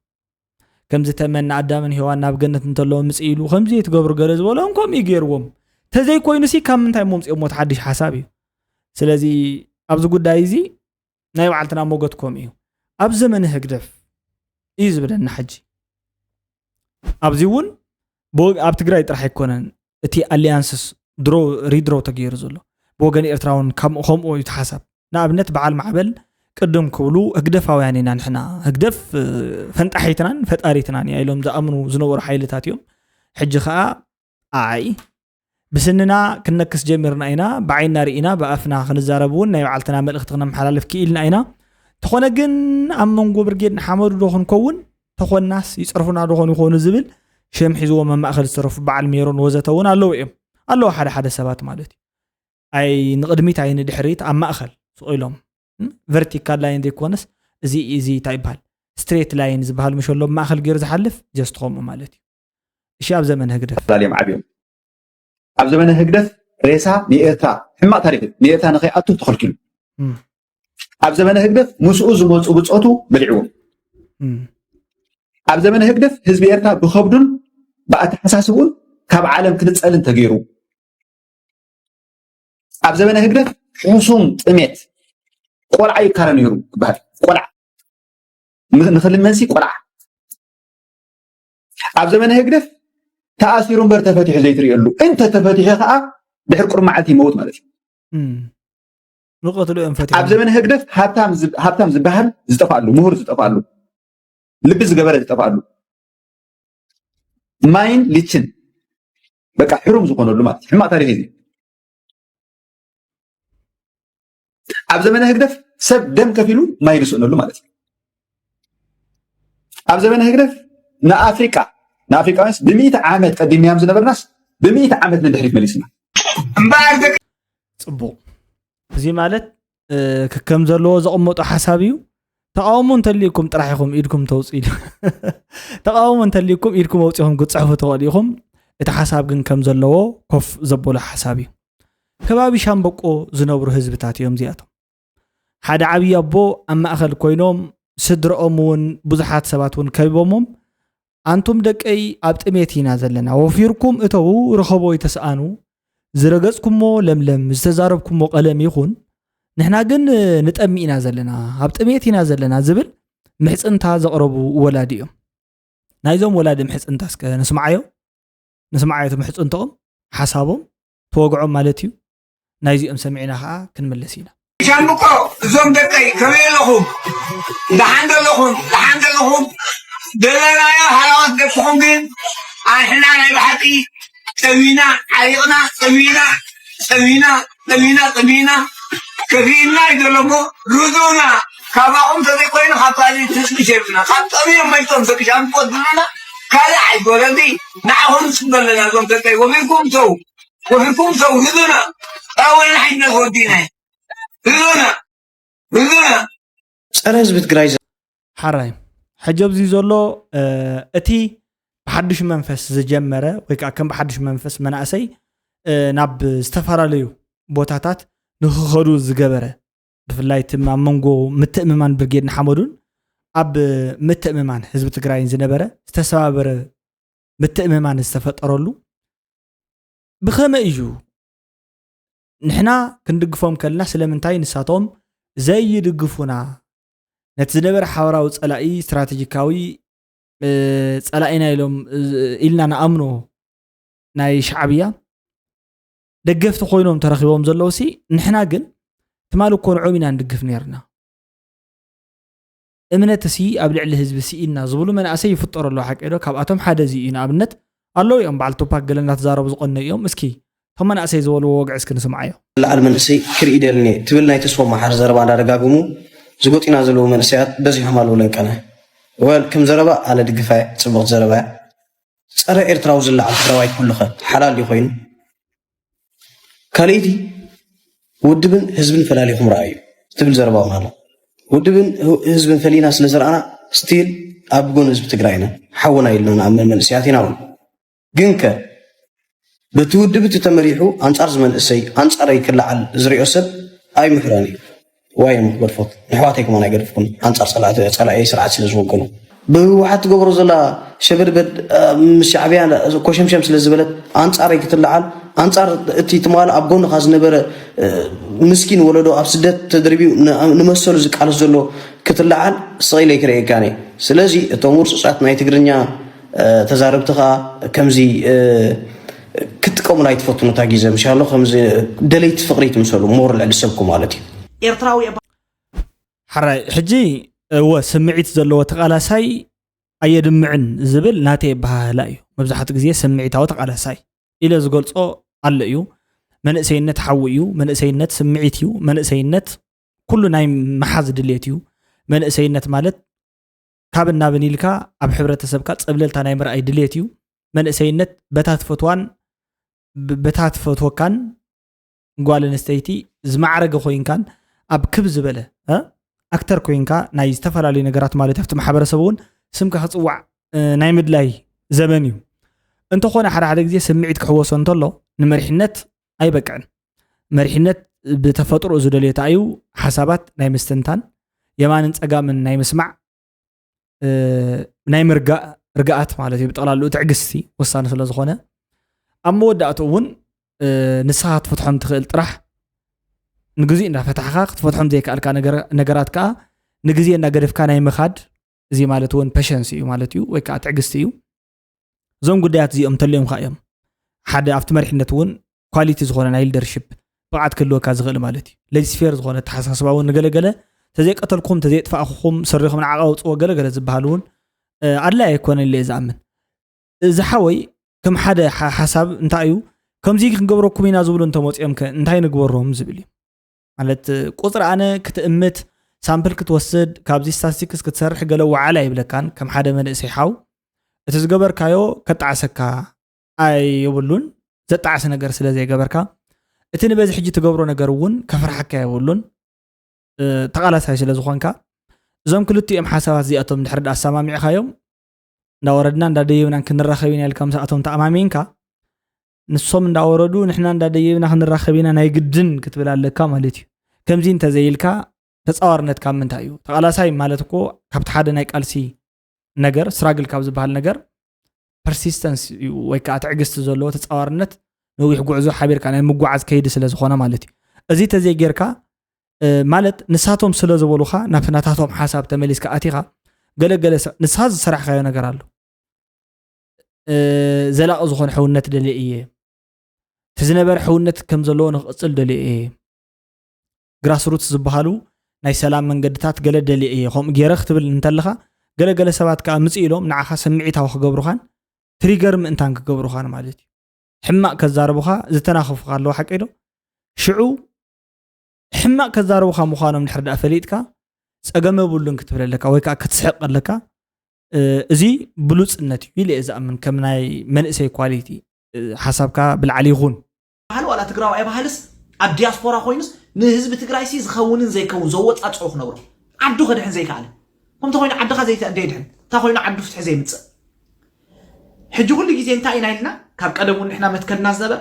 ከምዚ ተመና ኣዳምን ሄዋን ናብ ገነት እንተለዎ ምፅ ኢሉ ከምዚ ትገብሩ ገለ ዝበሎም ከምኡ ይገይርዎም ተዘይኮይኑ ሲ ካብ ምንታይ ሞምፅኦም ሞት ሓድሽ ሓሳብ እዩ ስለዚ ኣብዚ ጉዳይ እዚ ናይ ባዕልትና ሞገት ከምኡ እዩ ኣብ ዘመነ ህግደፍ እዩ ዝብለና ሕጂ ኣብዚ እውን ኣብ ትግራይ ጥራሕ ኣይኮነን እቲ ኣሊያንስስ ድሮ ሪድሮ ተገይሩ ዘሎ ብወገን ኤርትራ እውን ከምኡ እዩ ተሓሳብ ንኣብነት በዓል ማዕበል ቅድም ክብሉ ህግደፋውያን ኢና ንሕና ህግደፍ ፈንጣሒትናን ፈጣሪትናን እያ ኢሎም ዝኣምኑ ዝነበሩ ሓይልታት እዮም ሕጂ ከዓ ኣይ ብስንና ክንነክስ ጀሚርና ኢና ብዓይና ርኢና ብኣፍና ክንዛረብ እውን ናይ በዓልትና መልእኽቲ ክነመሓላልፍ ክኢልና ኢና ተኾነ ግን ኣብ መንጎ ብርጌድ ንሓመዱ ዶ ክንከውን ተኾናስ ይፀርፉና ዶ ኾን ይኾኑ ዝብል ሽም ሒዝዎም ኣብ ማእኸል ዝተረፉ በዓል ሜሮን ወዘተ እውን ኣለዉ እዮም ኣለዉ ሓደ ሓደ ሰባት ማለት እዩ ኣይ ንቕድሚት ኣይ ንድሕሪት ኣብ ማእኸል ስቕ ኢሎም ቨርቲካል ላይን ዘይኮነስ እዚ እዚ እንታይ ይበሃል ስትሬት ላይን ዝበሃል ምሸሎ ኣብ ማእኸል ገይሩ ዝሓልፍ ጀስት ከምኡ ማለት እዩ እሺ ኣብ ዘመን ህግደፍ ላልዮም ዓብዮም ኣብ ዘመነ ህግደፍ ሬሳ ንኤርትራ ሕማቕ ታሪክ ንኤርትራ ንኸይኣቱ ተኸልኪሉ ኣብ ዘመነ ህግደፍ ምስኡ ዝመፁ ብፆቱ በሊዕዎም ኣብ ዘመነ ህግደፍ ህዝቢ ኤርትራ ብኸብዱን ብኣተሓሳስብኡን ካብ ዓለም ክንፀልን ተገይሩ ኣብ ዘመነ ህግደፍ ሕሱም ጥሜት ቆልዓ ይካረ ነይሩ ይበሃል ቆልዓ ንኽልመንሲ ቆልዓ ኣብ ዘመነ ህግደፍ ተኣሲሩ እምበር ተፈቲሑ ዘይትርእየሉ እንተ ተፈቲሑ ከዓ ድሕር ቁሩብ መዓልቲ ይመውት ማለት እዩ ንቀትሉ እዮም ፈቲሖም ኣብ ዘመነ ህግደፍ ሃብታም ዝበሃል ዝጠፍኣሉ ምሁር ዝጠፍኣሉ ልቢ ዝገበረ ዝጠፍኣሉ ማይን ሊችን በቃ ሕሩም ዝኾነሉ ማለት ሕማቅ ታሪክ እዩ ኣብ ዘመነ ህግደፍ ሰብ ደም ከፊሉ ማይ ዝስእነሉ ማለት እዩ ኣብ ዘመነ ህግደፍ ንኣፍሪቃ ንኣፍሪቃውያንስ ብምኢት ዓመት ቀዲምናዮም ዝነበርናስ ብምኢት ዓመት ንድሕሪት መሊስና ፅቡቅ እዚ ማለት ከከም ዘለዎ ዘቐመጦ ሓሳብ እዩ ተቃውሞ እንተልኩም ጥራሕ ኢኹም ኢድኩም ተውፅኡ ኢሉ ተቃውሞ እንተልኩም ኢድኩም ኣውፂኹም ክትፅሕፉ ትኽእሉ ኢኹም እቲ ሓሳብ ግን ከም ዘለዎ ኮፍ ዘበሎ ሓሳብ እዩ ከባቢ ሻምበቆ ዝነብሩ ህዝብታት እዮም እዚኣቶም ሓደ ዓብዪ ኣቦ ኣብ ማእኸል ኮይኖም ስድረኦም እውን ብዙሓት ሰባት እውን ከቢቦሞም ኣንቱም ደቀይ ኣብ ጥሜት ኢና ዘለና ወፊርኩም እተዉ ርኸቦ ይተስኣኑ ዝረገፅኩሞ ለምለም ዝተዛረብኩሞ ቀለም ይኹን ንሕና ግን ንጠሚ ኢና ዘለና ኣብ ጥሜት ኢና ዘለና ዝብል ምሕፅንታ ዘቕረቡ ወላዲ እዮም ናይዞም ወላዲ ምሕፅንታ እስከ ንስማዓዮ ንስማዓዮ እቲ ምሕፅንትኦም ሓሳቦም ተወግዖም ማለት እዩ ናይዚኦም ሰሚዕና ከዓ ክንምለስ ኢና ሻምብቆ እዞም ደቀይ ከመይ ኣለኹም ደሓን ዘለኹም ደሓን ዘለኹም ደለናዮ ሃላዋት ደቅኹም ግን ኣንሕና ናይ ብሓቂ ጠሚና ዓሪቕና ጠሚና ጠሚና ጠሚና ጠሚና ከፊእና እዩ ዘሎ እሞ ርዱና ካባኹም ተዘይኮይኑ ካብ ካልእ ትስብሽ የብልና። ካብ ጠሚሮም መይቶም ደቂ ሻምቆ ዝብሉና ካልእ ኣይጎረቢ። ንዓኹም ንስበለና እዞም ደቀይ ወፊርኩም ሰው፣ ወፊርኩም ሰው ህዙና። ኣወል ንሓይነት ወዲና። ህዙና። ህዙና። ጸረ ህዝቢ ትግራይ ዘ- ሓራይ ሕጂ ኣብዚ ዘሎ እቲ ብሓዱሽ መንፈስ ዝጀመረ ወይ ከዓ ከም ብሓዱሽ መንፈስ መናእሰይ ናብ ዝተፈላለዩ ቦታታት ንክኸዱ ዝገበረ ብፍላይ እቲ ኣብ መንጎ ምትእምማን ብርጌድ ንሓመዱን ኣብ ምትእምማን ህዝቢ ትግራይን ዝነበረ ዝተሰባበረ ምትእምማን ዝተፈጠረሉ ብኸመይ እዩ ንሕና ክንድግፎም ከለና ስለምንታይ ንሳቶም ዘይድግፉና ነቲ ዝነበረ ሓበራዊ ፀላኢ ስትራቴጂካዊ ፀላኢና ኢሎም ኢልና ንኣምኖ ናይ ሻዕብያ ደገፍቲ ኮይኖም ተረኪቦም ዘለዉ ሲ ንሕና ግን ትማሊ እኮ ንዖም ኢና ንድግፍ ነርና እምነት ሲ ኣብ ልዕሊ ህዝቢ ስኢንና ዝብሉ መናእሰይ ይፍጠሩ ኣለዉ ሓቂ ዶ ካብኣቶም ሓደ እዚ እዩ ንኣብነት ኣለዉ እዮም በዓል ቱፓክ ገለ እናተዛረቡ ዝቐነ እዮም እስኪ እቶም መናእሰይ ዝበልዎ ወግዒ እስኪ ንስምዓዮ ላዕል መንእሰይ ክርኢ ደልኒ ትብል ናይ ተስፎ መሓር ዘረባ እንዳደጋግሙ ዝጎጢና ዘለዉ መንእሰያት በዚሖም ኣለዉ ለንቀነ ወል ከም ዘረባ ኣነ ድግፋ እየ ፅቡቅ ዘረባ እያ ፀረ ኤርትራዊ ዝለዓል ትግራዋይ ኩልኸ ሓላል ድዩ ኮይኑ ካልእቲ ውድብን ህዝብን ፈላሊኹም ረኣዩ ትብል ዘረባ እውን ኣላ ውድብን ህዝብን ፈሊና ስለ ዝረኣና still ኣብ ጎን ህዝቢ ትግራይ ኢና ሓውና ኢልና ንኣምን መንእሰያት ኢና እውን ግን ከ በቲ ውድብ እቲ ተመሪሑ ኣንጻር ዝመንእሰይ ኣንጻረይ ክለዓል ዝሪኦ ሰብ ኣይምሕረን እዩ ዋይ እዮም ክገድፎት ንሕዋተይ ከማን ኣይገድፍኩም ኣንጻር ጸላኢ ስርዓት ስለ ዝወገኑ ብህወሓት ትገብሮ ዘላ ሸበድበድ ምስ ሻዕብያ ኮሸምሸም ስለ ዝበለት ኣንጻረይ ክትለዓል ኣንጻር እቲ ትማሊ ኣብ ጎንኻ ዝነበረ ምስኪን ወለዶ ኣብ ስደት ተደርብዩ ንመሰሉ ዝቃለስ ዘሎ ክትለዓል ስቕ ኢለ ኣይክርእየካን እየ ስለዚ እቶም ውርፁፃት ናይ ትግርኛ ተዛረብቲ ከዓ ከምዚ ክትጥቀሙላ ኣይትፈትኑ እታ ግዜ ምሻሎ ከምዚ ደለይቲ ፍቅሪ ትምሰሉ more ልዕሊ ሰብኩ ማለት እዩ ኤርትራዊ ሓራይ ሕጂ እወ ስምዒት ዘለዎ ተቃላሳይ ኣየድምዕን ዝብል ናተይ ኣበሃህላ እዩ መብዛሕትኡ ግዜ ስምዒታዊ ተቃላሳይ ኢለ ዝገልፆ ኣሎ እዩ መንእሰይነት ሓዊ እዩ መንእሰይነት ስምዒት እዩ መንእሰይነት ኩሉ ናይ ምሓዝ ድሌት እዩ መንእሰይነት ማለት ካብ እናብን ኢልካ ኣብ ሕብረተሰብካ ፀብለልታ ናይ ምርኣይ ድሌት እዩ መንእሰይነት በታ ትፈትዋን በታ ትፈትወካን ጓል ኣንስተይቲ ዝማዕረገ ኮይንካን ኣብ ክብ ዝበለ ኣክተር ኮይንካ ናይ ዝተፈላለዩ ነገራት ማለት ኣብቲ ማሕበረሰብ እውን ስምካ ክፅዋዕ ናይ ምድላይ ዘበን እዩ እንተኾነ ሓደ ሓደ ግዜ ስምዒት ክሕወሶ እንተሎ ንመሪሕነት ኣይበቅዕን መሪሕነት ብተፈጥሮ ዝደልዮ እዩ ሓሳባት ናይ ምስትንታን የማንን ፀጋምን ናይ ምስማዕ ናይ ምርጋእ ርግኣት ማለት እዩ ብጠቕላሉ ትዕግስቲ ወሳኒ ስለ ዝኾነ ኣብ መወዳእቱ እውን ንስኻ ክትፈትሖም ትኽእል ጥራሕ ንግዜ እንዳፈታሕካ ክትፈትሖም ዘይከኣልካ ነገራት ከዓ ንግዜ እንዳገደፍካ ናይ ምኻድ እዚ ማለት እውን ፐሸንስ እዩ ማለት እዩ ወይ ከዓ ትዕግስቲ እዩ እዞም ጉዳያት እዚኦም እንተልዮም ከዓ እዮም ሓደ ኣብቲ መሪሕነት እውን ኳሊቲ ዝኾነ ናይ ሊደርሽፕ ብቕዓት ክህልወካ ዝኽእል ማለት እዩ ሌጅስፌር ዝኾነ ተሓሳስባ እውን ንገለገለ ተዘይቀተልኩም ተዘይጥፋእኹም ሰሪኹም ንዓቐ ኣውፅዎ ገለገለ ዝበሃል እውን ኣድላይ ኣይኮነን ኢለ ዝኣምን እዚ ሓወይ ከም ሓደ ሓሳብ እንታይ እዩ ከምዚ ክንገብረኩም ኢና ዝብሉ እንተመፅኦም ከ እንታይ ንግበሮም ዝብል እዩ ማለት ቁፅሪ ኣነ ክትእምት ሳምፕል ክትወስድ ካብዚ ስታስቲክስ ክትሰርሕ ገለ ወዓላ ይብለካን ከም ሓደ መንእሰይ ሓው እቲ ዝገበርካዮ ከጣዕሰካ ኣይብሉን ዘጣዕሲ ነገር ስለ ዘይገበርካ እቲ ንበዚ ሕጂ ትገብሮ ነገር እውን ከፍርሓካ የብሉን ተቓላሳይ ስለ ዝኾንካ እዞም ክልቲኦም ሓሳባት እዚኣቶም ድሕሪ ኣሰማሚዕካዮም እንዳወረድና እንዳደየብናን ክንራኸብ ኢና ኢልካ ምስኣቶም ተኣማሚንካ ንሶም እንዳወረዱ ንሕና እንዳደየብና ክንራኸብ ኢና ናይ ግድን ክትብል ኣለካ ማለት እዩ ከምዚ እንተዘይኢልካ ተፃዋርነት ካብ ምንታይ እዩ ተቓላሳይ ማለት እኮ ካብቲ ሓደ ናይ ቃልሲ ነገር ስትራግል ካብ ዝበሃል ነገር ፐርሲስተንስ እዩ ወይ ከዓ ትዕግስቲ ዘለዎ ተፃዋርነት ነዊሕ ጉዕዞ ሓቢርካ ናይ ምጓዓዝ ከይዲ ስለ ዝኾነ ማለት እዩ እዚ ተዘይጌርካ ማለት ንሳቶም ስለ ዝበሉኻ ናብ ናታቶም ሓሳብ ተመሊስካ ኣቲኻ ገለገለ ንስኻ ዝሰራሕካዮ ነገር ኣሎ ዘላቒ ዝኾነ ሕውነት ደልየ እየ እቲ ዝነበረ ሕውነት ከም ዘለዎ ንክቕፅል ደልየ እየ ግራስሩትስ ዝበሃሉ ናይ ሰላም መንገድታት ገለ ደልየ እየ ከምኡ ገይረ ክትብል እንተለኻ ገለገለ ሰባት ከዓ ምፅእ ኢሎም ንዓኻ ስምዒታዊ ክገብሩኻን ትሪገር ምእንታን ክገብሩኻን ማለት እዩ ሕማቕ ከዛርቡኻ ዝተናኸፉኻ ኣለዉ ሓቂ ዶ ሽዑ ሕማቕ ከዛርቡኻ ምዃኖም ድሕር ደኣ ፈሊጥካ ጸገም የብሉን ክትብል ኣለካ ወይ ከዓ ክትስሕቕ ኣለካ። እዚ ብሉጽነት እዩ ኢለ እየ ዝኣምን። ከም ናይ መንእሰይ ኳሊቲ ሓሳብካ ብላዕሊ ይኹን። ባህል ዋላ ትግራዊ ኣይባህልስ ኣብ ዲያስፖራ ኮይኑስ ንህዝቢ ትግራይ ሲ ዝኸውንን ዘይከውን ዘወፃፅኦ ክነብሮ ዓዱ ከድሕን ዘይከኣለ ከምቲ ኮይኑ ዓድኻ ዘይተእደ ይድሕን እንታ ኮይኑ ዓዱ ፍትሒ ዘይምፅእ ሕጂ ኩሉ ግዜ እንታይ ኢና ኢልና ካብ ቀደም እውን ንሕና መትከልና ዝነበር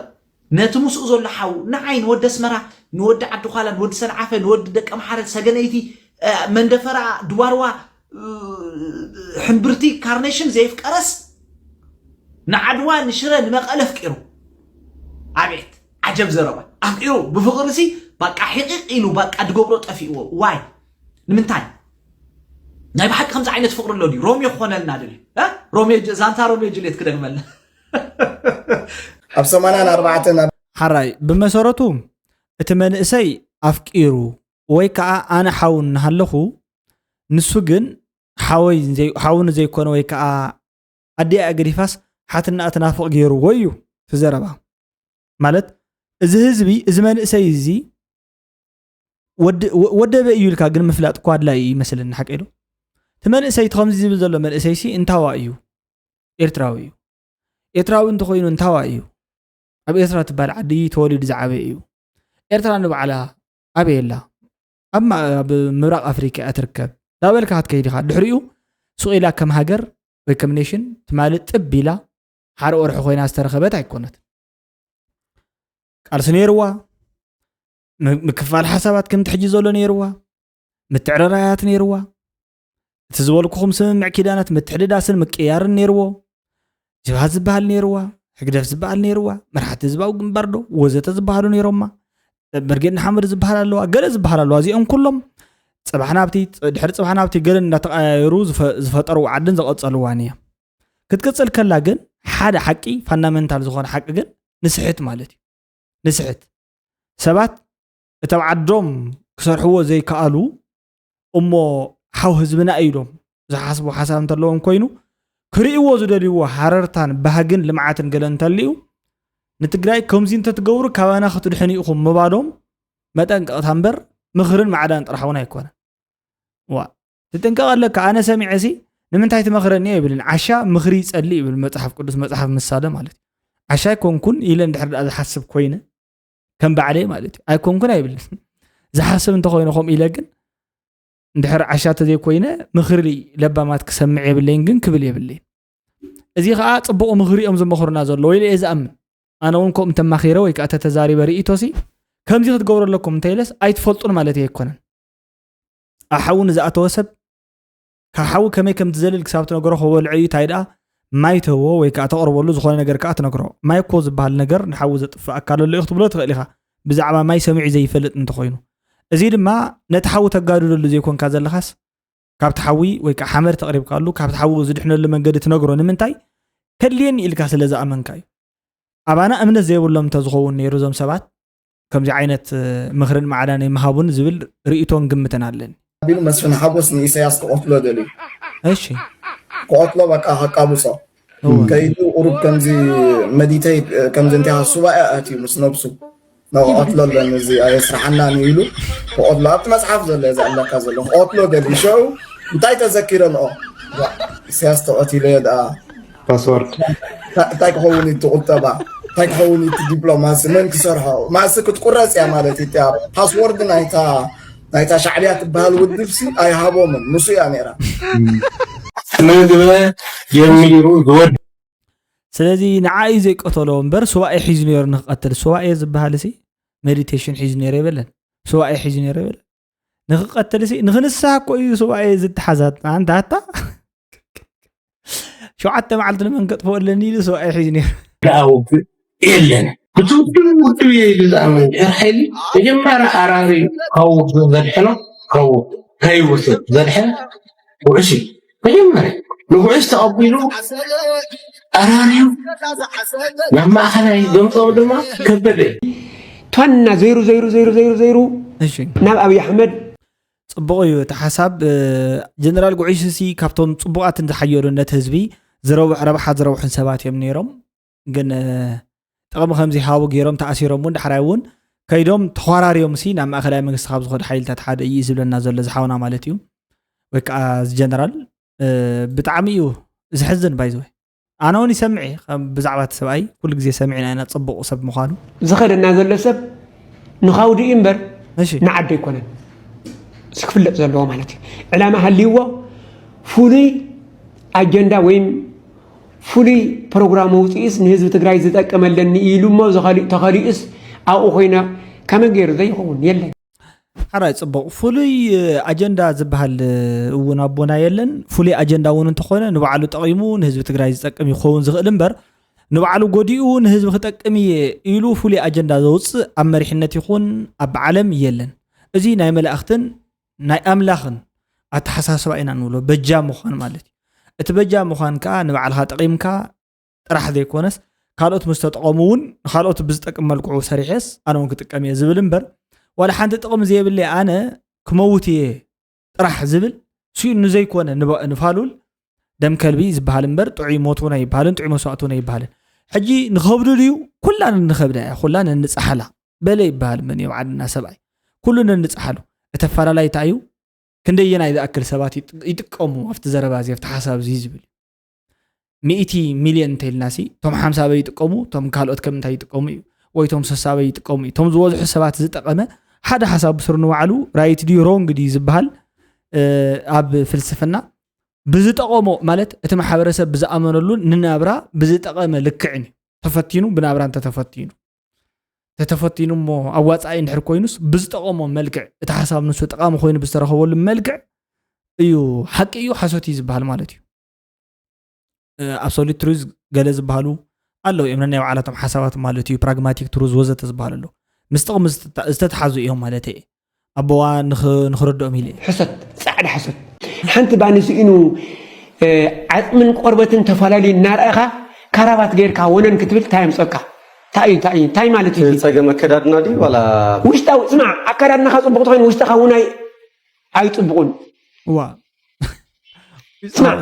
ነቲ ምስኡ ዘሎ ሓው ንዓይ ንወዲ ኣስመራ ንወዲ ዓዲ ኳላ ንወዲ ሰንዓፈ ንወዲ ደቂ ኣምሓረ ሰገነይቲ መንደፈራ ድዋርዋ ሕንብርቲ ካርኔሽን ዘየፍቀረስ ንዓድዋ ንሽረ ንመቐለ ኣፍቂሩ ኣቤት ዓጀብ ዘረባ ኣፍቂሩ ብፍቕሪ ሲ ባቃ ሒቂቅ ኢሉ ባቃ ድገብሮ ጠፊእዎ ዋይ ንምንታይ ናይ ብሓቂ ከምዚ ዓይነት ፍቅሪ ኣሎ ድዩ ሮሜ ክኾነልና ድልዩ እ? ሮሜ ዛንታ ሮሜ ጁልየት ክደግመልና ኣብ ሰማንያን ኣርባዕተን ኣብ ሓራይ ብመሰረቱ እቲ መንእሰይ ኣፍቂሩ ወይ ከዓ ኣነ ሓው እናሃለኹ ንሱ ግን ሓወይ ዘይ- ሓውኒ ዘይኮነ ወይ ከዓ ኣዲኣ ገዲፋስ ሓትናኣ ትናፍቕ ገይርዎ እዩ እቲ ዘረባ። ማለት እዚ ህዝቢ እዚ መንእሰይ እዚ ወድ- ወ- ወደበ እዩ ኢልካ ግን ምፍላጥ እኮ ኣድላይ እዩ ይመስለኒ ሓቀ ኢሉ እቲ መንእሰይ እቲ ከምዚ ዝብል ዘሎ መንእሰይ ሲ እንታዋ እዩ ኤርትራዊ እዩ ኤርትራዊ እንተኮይኑ እንታዋ እዩ ኣብ ኤርትራ ትባል ዓዲ ተወሊዱ ዝዓበየ እዩ ኤርትራ ንባዕላ ኣበይ ኣላ ኣብ ማ- ኣብ ምብራቅ ኣፍሪካ እያ ትርከብ ዳበልካ ክትከይድ ኢኻ ድሕሪኡ ሱቅ ኢላ ከም ሃገር ወይ ከም ኔሽን ትማሊ ጥብ ኢላ ሓደ ወርሒ ኮይና ዝተረኸበት ኣይኮነት ቃልሲ ነይርዋ ም- ምክፋል ሓሳባት ከምቲ ሕጂ ዘሎ ነይርዋ ምትዕርራያት ነይርዋ እቲ ዝበልኩኹም ስምምዕ ኪዳናት ምትሕድዳስን ምቅያርን ነይርዎ ጅብሃት ዝበሃል ነይርዋ ህግደፍ ዝበሃል ነይርዋ መራሕቲ ህዝባዊ ግንባር ዶ ወዘተ ዝበሃሉ ነይሮማ ብርጌድ ንሓመድ ዝበሃል ኣለዋ ገለ ዝበሃል ኣለዋ እዚኦም ኩሎም ፅባሕ ናብቲ ድሕሪ ፅባሕ ናብቲ ገለ እንዳተቀያየሩ ዝፈ- ዝፈጠርዎ ዓድን ዘቀፀልዋን እያ ክትቅፅል ከላ ግን ሓደ ሓቂ ፋንዳመንታል ዝኾነ ሓቂ ግን ንስሕት ማለት እዩ ንስሕት ሰባት እቶም ዓዶም ክሰርሕዎ ዘይከኣሉ እሞ ሓው ህዝብና እዩ ኢሎም ዝሓስቡ ሓሳብ እንተለዎም ኮይኑ ክርእይዎ ዝደልይዎ ሃረርታን ባህግን ልምዓትን ገለ እንተልዩ ንትግራይ ከምዚ እንተትገብሩ ካባና ክትድሕኑ ኢኹም ምባሎም መጠንቀቕታ እምበር ምኽርን ማዕዳን ጥራሕ እውን ኣይኮነን ዋ ትጥንቀቕ ኣለካ ኣነ ሰሚዐ ሲ ንምንታይ ትመኽረኒ እየ ይብልን ዓሻ ምኽሪ ይጸሊ ይብል መጽሓፍ ቅዱስ መጽሓፍ ምሳለ ማለት እዩ ዓሻ ኣይኮንኩን ኢለ እንድሕር ደኣ ዝሓስብ ኮይነ ከም ባዕለይ ማለት እዩ ኣይኮንኩን ኣይብልን ዝሓስብ እንተኮይነ ከምኡ ኢለ ግን እንድሕር ዓሻ ተዘይኮይነ ምኽሪ ለባማት ክሰምዕ የብለይን ግን ክብል የብለይን እዚ ከዓ ፅቡቕ ምኽሪ እዮም ዝመኽሩና ዘለዉ ኢለ እየ ዝኣምን ኣነ እውን ከምኡ እንተማኺረ ወይ ከዓ ተተዛሪበ ርእቶሲ ከምዚ ክትገብሩ ኣለኩም እንተኢለስ ኣይትፈልጡን ማለት ኣይኮነን ኣብ ሓዊ ንዝኣተወ ሰብ ካብ ሓዊ ከመይ ከም ትዘልል ክሳብ ትነግሮ ክበልዖ እዩ እንታይ ደኣ ማይ ትህቦ ወይ ከዓ ተቕርበሉ ዝኾነ ነገር ከዓ ትነግሮ ማይ እኮ ዝበሃል ነገር ንሓዊ ዘጥፍእ ኣካል ኣሎ እዩ ክትብሎ ትኽእል ኢኻ ብዛዕባ ማይ ሰሚዑ ዘይፈልጥ እንተኾይኑ እዚ ድማ ነቲ ሓዊ ተጋድደሉ ዘይኮንካ ዘለኻስ ካብቲ ሓዊ ወይ ከዓ ሓመድ ተቕሪብካሉ ካብቲ ሓዊ ዝድሕነሉ መንገዲ ትነግሮ ንምንታይ ከድልየኒ ኢልካ ስለ ዝኣመንካ እዩ ኣባና እምነት ዘይብሎም እንተዝኸውን ነይሩ እዞም ሰባት ከምዚ ዓይነት ምኽርን ማዕዳን ኣይምሃቡን ዝብል ርእይቶን ግምትን ኣለኒ ኣቢሉ መስፍን ሓጎስ ንኢሳያስ ክቐትሎ ደልዩ እሺ ክቐትሎ በቃ ከቃብጾ ከይዱ ቁሩብ ከምዚ መዲተይት ከምዚ እንታይ ሱባኤ ኣትዩ ምስ ነብሱ ንክቐትሎ ኣለኒ እዚ ኣየስርሓናን እዩ ኢሉ ክቐትሎ ኣብቲ መፅሓፍ ዘሎ እዚ ኣለካ ዘሎ ክቐትሎ ደልዩ ሸው እንታይ ተዘኪረ ንኦ ኢሳያስ ተቐቲለ ደኣ ፓስወርድ እንታይ ክኸውን እዩ እቲ ቁጠባ እንታይ ክኸውን እዩ እቲ ዲፕሎማሲ መን ክሰርሖ ማእሲ ክትቁረፅ እያ ማለት እዩ እቲኣ ፓስወርድ ናይታ ናይታ ሻዕብያ ትበሃል ውድብ ሲ ኣይሃቦምን ንሱ እያ ነይራ ምግበ ጀሚሩ ዝወድ ስለዚ ንዓ እዩ ዘይቀተሎ እምበር ሱባኤ ሒዙ ነይሩ ንክቀትል ሱባኤ ዝበሃል ሲ ሜዲቴሽን ሒዙ ነይሩ የበለን ሱባኤ ሒዙ ነይሩ የበለን ንክቀትል ሲ ንክንስሓ እኮ እዩ ሱባኤ ዝተሓዛት ኣንታ ኣታ ሸውዓተ መዓልቲ ንመን ከጥፍኦ ኣለኒ ኢሉ ሱባኤ ሒዙ ነይሩ ደኣ ውግእ የለን እቲ ውድብ ውድብ እየ ኢሉ ዝኣምን ድሕር ሓይሊ መጀመርያ ኣራሪ ካብ ውግእ ዘድሕኖ ካብ ውግእ ከይውስድ ዘድሕን ውዕሽ እዩ መጀመርያ ንውዕሽ ተቐቢሉ ኣራርዩ ናብ ማእኸላይ ዘምፅኦም ድማ ከበደ እዩ ቷና ዘይሩ ዘይሩ ዘይሩ ዘይሩ ዘይሩ እሺ ናብ ኣብይ ኣሕመድ ፅቡቕ እዩ እቲ ሓሳብ ጀነራል ጉዕሽ ሲ ካብቶም ፅቡቓትን ዝሓየሉ ነቲ ህዝቢ ዝረብሕ ረብሓ ዝረብሑን ሰባት እዮም ነይሮም ግን ጥቕሚ ከምዚ ሃቡ ገይሮም ተኣሲሮም እውን ዳሕራይ እውን ከይዶም ተኾራርዮም ሲ ናብ ማእኸላይ መንግስቲ ካብ ዝኾዱ ሓይልታት ሓደ እዩ ዝብለና ዘሎ ዝሓውና ማለት እዩ። ወይ ከዓ እዚ ጀነራል ብጣዕሚ እዩ ዝሕዝን። ባይዘወይ ኣነ እውን ይሰምዕ ብዛዕባ እቲ ሰብኣይ ኩሉ ግዜ ሰሚዕና ኢና ፅቡቕ ሰብ ምዃኑ። ዝኸደና ዘሎ ሰብ ንኻውዲ እዩ እምበር ንዓዲ ኣይኮነን። ክፍለጥ ዘለዎ ማለት እዩ። ዕላማ ሃልይዎ ፍሉይ ኣጀንዳ ወይም ፍሉይ ፕሮግራም ኣውፅኢስ ንህዝቢ ትግራይ ዝጠቅመለኒ ኢሉ እሞ ተኸሊኡስ ኣብኡ ኮይነ ከመይ ገይሩ ዘይኸውን የለን። ሓራይ ፅቡቕ ፍሉይ ኣጀንዳ ዝበሃል እውን ኣቦና የለን። ፍሉይ ኣጀንዳ እውን እንተኾነ ንባዕሉ ጠቒሙ ንህዝቢ ትግራይ ዝጠቅም ይኸውን ዝኽእል እምበር ንባዕሉ ጎዲኡ ንህዝቢ ክጠቅም እየ ኢሉ ፍሉይ ኣጀንዳ ዘውፅእ ኣብ መሪሕነት ይኹን ኣብ ዓለም የለን። እዚ ናይ መላእኽትን ናይ ኣምላኽን ኣተሓሳስባ ኢና ንብሎ በጃ ምዃን ማለት እዩ። እቲ በጃ ምዃን ከዓ ንባዕልኻ ጠቒምካ ጥራሕ ዘይኮነስ ካልኦት ምስ ተጠቐሙ እውን ንካልኦት ብዝጠቅም መልክዑ ሰሪሐስ ኣነ እውን ክጥቀም እየ ዝብል እምበር ዋላ ሓንቲ ጥቕሚ ዘይብለይ ኣነ ክመውት እየ ጥራሕ ዝብል ስኡ ንዘይኮነ ንፋሉል ደም ከልቢ ዝበሃል እምበር ጥዑይ ሞት እውን ኣይበሃልን ጥዑይ መስዋእቲ እውን ኣይበሃልን። ሕጂ ንኸብዱ ድዩ? ኩላ ንኸብዳ እያ ኩላ ንንፀሓላ በለ ይበሃል ምን እዮም ዓድና ሰብኣይ ኩሉ ንንፀሓሉ። እቲ ኣፈላላይ እንታይ እዩ? ክንደየናይ ዝኣክል ሰባት ይጥቀሙ ኣብቲ ዘረባ እዚ ኣብቲ ሓሳብ እዚ ዝብል እዩ። ሚእቲ ሚልዮን እንተኢልና ሲ እቶም ሓምሳ በይ ይጥቀሙ እቶም ካልኦት ከም እንታይ ይጥቀሙ እዩ ወይ እቶም ስሳ በይ ይጥቀሙ እዩ እቶም ዝበዝሑ ሰባት ዝጠቐመ ሓደ ሓሳብ ብስሩ ንባዕሉ ራይት ድዩ ሮንግ ድዩ ዝበሃል ኣብ ፍልስፍና ብዝጠቐሞ ማለት እቲ ማሕበረሰብ ብዝኣመነሉ ንናብራ ብዝጠቐመ ልክዕን እዩ ተፈቲኑ ብናብራ እንተተፈቲኑ ተተፈቲኑ እሞ ኣዋፃኢ እንድሕር ኮይኑስ ብዝጠቐሞ መልክዕ እቲ ሓሳብ ንሱ ጠቓሚ ኮይኑ ብዝተረኸበሉ መልክዕ እዩ ሓቂ እዩ ሓሶት እዩ ዝበሃል ማለት እዩ። ኣብሶሉት ትሩዝ ገለ ዝበሃሉ ኣለዉ እዮም ነናይ ባዕላቶም ሓሳባት ማለት እዩ ፕራግማቲክ ትሩዝ ወዘተ ዝበሃሉ ኣለዉ። ምስ ጥቕሚ ዝተተሓዙ እዮም ማለት እየ ኣቦዋ ንኽርድኦም ኢለ እየ። ሕሰት ፃዕዳ ሕሰት ሓንቲ ባኒ ስኢኑ ዓፅምን ቆርበትን ተፈላለዩ እናረኣኻ ካራባት ገይርካ ወነን ክትብል እንታይ ኣምፀካ? እንታይ እዩ እንታይ እዩ እንታይ ማለት እዩ? እቲ ፀገም ኣከዳድና ድዩ ዋላ ውሽጣዊ ስማዕ ኣከዳድናኻ ፅቡቅ ተኮይኑ ውሽጥኻ እውን ኣይ ኣይፅቡቁን ዋ ስማዕ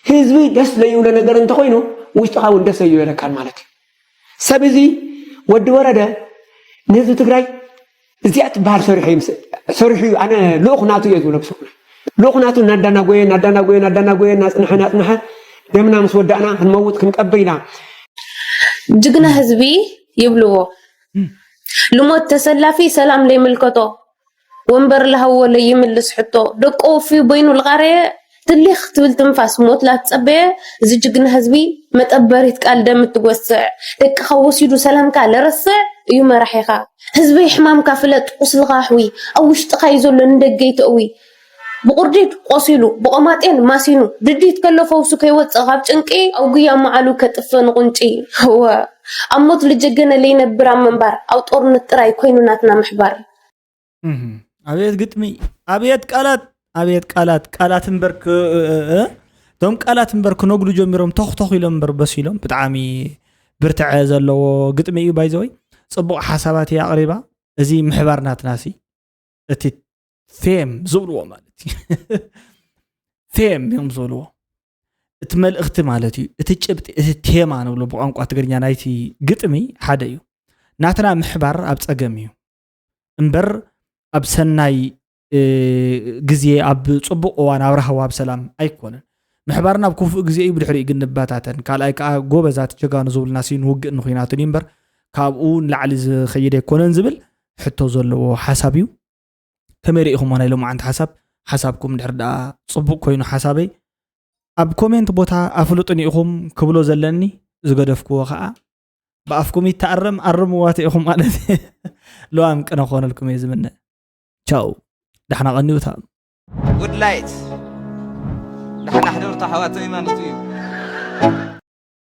ህዝቢ ደስ ዘይብሎ ነገር እንተኮይኑ ውሽጥኻ እውን ደስ ኣይበለካን ማለት እዩ። ሰብ እዚ ወዲ ወረደ ንህዝቢ ትግራይ እዚኣ ትበሃል ሰሪሑ እዩ ምስ- ሰሪሑ እዩ ኣነ ልኡኽ ናቱ እየ ዝብሎ ብስኩና ልኡኽ ናቱ እናዳናጎየ እናዳናጎየ እናዳናጎየ እናፅንሐ እናፅንሐ ደምና ምስ ወዳእና ክንመውጥ ክንቀብር ኢና ጅግና ህዝቢ ይብልዎ ልሞት ተሰላፊ ሰላም ለይምልከቶ ወንበር ለሃዎ ለይምልስ ሕቶ ደቂ ወፍዩ በይኑ ልቃረየ ትሊኽ ትብል ትንፋስ ሞት ላትጸበየ እዚ ጅግና ህዝቢ መጠበሪት ቃል ደም እትጎስዕ ደቅኻ ወሲዱ ሰላምካ ለረስዕ እዩ መራሒኻ ህዝበይ ሕማምካ ፍለጥ ቁስልኻ ኣሕዊ ኣብ ውሽጥኻ እዩ ዘሎ ንደገ ይተእዊ ብቁርዲድ ቆሲሉ ብቆማጤን ማሲኑ ድዲት ከሎ ፈውሱ ከይወፅእ ካብ ጭንቂ ኣብ ጉያ መዓሉ ከጥፍእ ንቁንጪ ህወ ኣብ ሞት ልጀገነ ለይነብር ኣብ ምንባር ኣብ ጦርነት ጥራይ ኮይኑ ናትና ምሕባር ኣብየት ግጥሚ ኣብየት ቃላት ኣብየት ቃላት ቃላት እምበር እቶም ቃላት እምበር ክነጉዱ ጀሚሮም ተኽተኽ ኢሎም እምበር በስ ኢሎም ብጣዕሚ ብርትዐ ዘለዎ ግጥሚ እዩ ባይዘወይ ፅቡቅ ሓሳባት እያ ኣቅሪባ እዚ ምሕባር ናትና ሲ እቲ ቴም ዝብልዎ ማለት እዩ ቴም እዮም ዝብልዎ እቲ መልእኽቲ ማለት እዩ እቲ ጭብጢ እቲ ቴማ ንብሎ ብቋንቋ ትግርኛ ናይቲ ግጥሚ ሓደ እዩ ናትና ምሕባር ኣብ ፀገም እዩ እምበር ኣብ ሰናይ ግዜ ኣብ ፅቡቅ እዋን ኣብ ራህዋ ኣብ ሰላም ኣይኮነን ምሕባርና ኣብ ክፉእ ግዜ እዩ ብድሕሪኡ ግን ንበታተን ካልኣይ ከዓ ጎበዛት ጀጋኑ ዝብሉና ሲ ንውግእ ንኩናትን እዩ እምበር ካብኡ ንላዕሊ ዝኸይድ ኣይኮነን ዝብል ሕቶ ዘለዎ ሓሳብ እዩ ከመይ ርኢኹሞ ናይ ሎማዓንቲ ሓሳብ ሓሳብኩም ድሕር ደኣ ፅቡቅ ኮይኑ ሓሳበይ ኣብ ኮሜንት ቦታ ኣፍልጡኒ ኢኹም ክብሎ ዘለኒ ዝገደፍክዎ ከዓ ብኣፍኩም ይተኣረም ኣርምዋት ኢኹም ማለት ለዋም ቅነ ክኾነልኩም እየ ዝምነ ቻው ዳሕና ቀኒውታ ጉድ ላይት ዳሕና ሕደርታ ሓዋተይ ማለት እዩ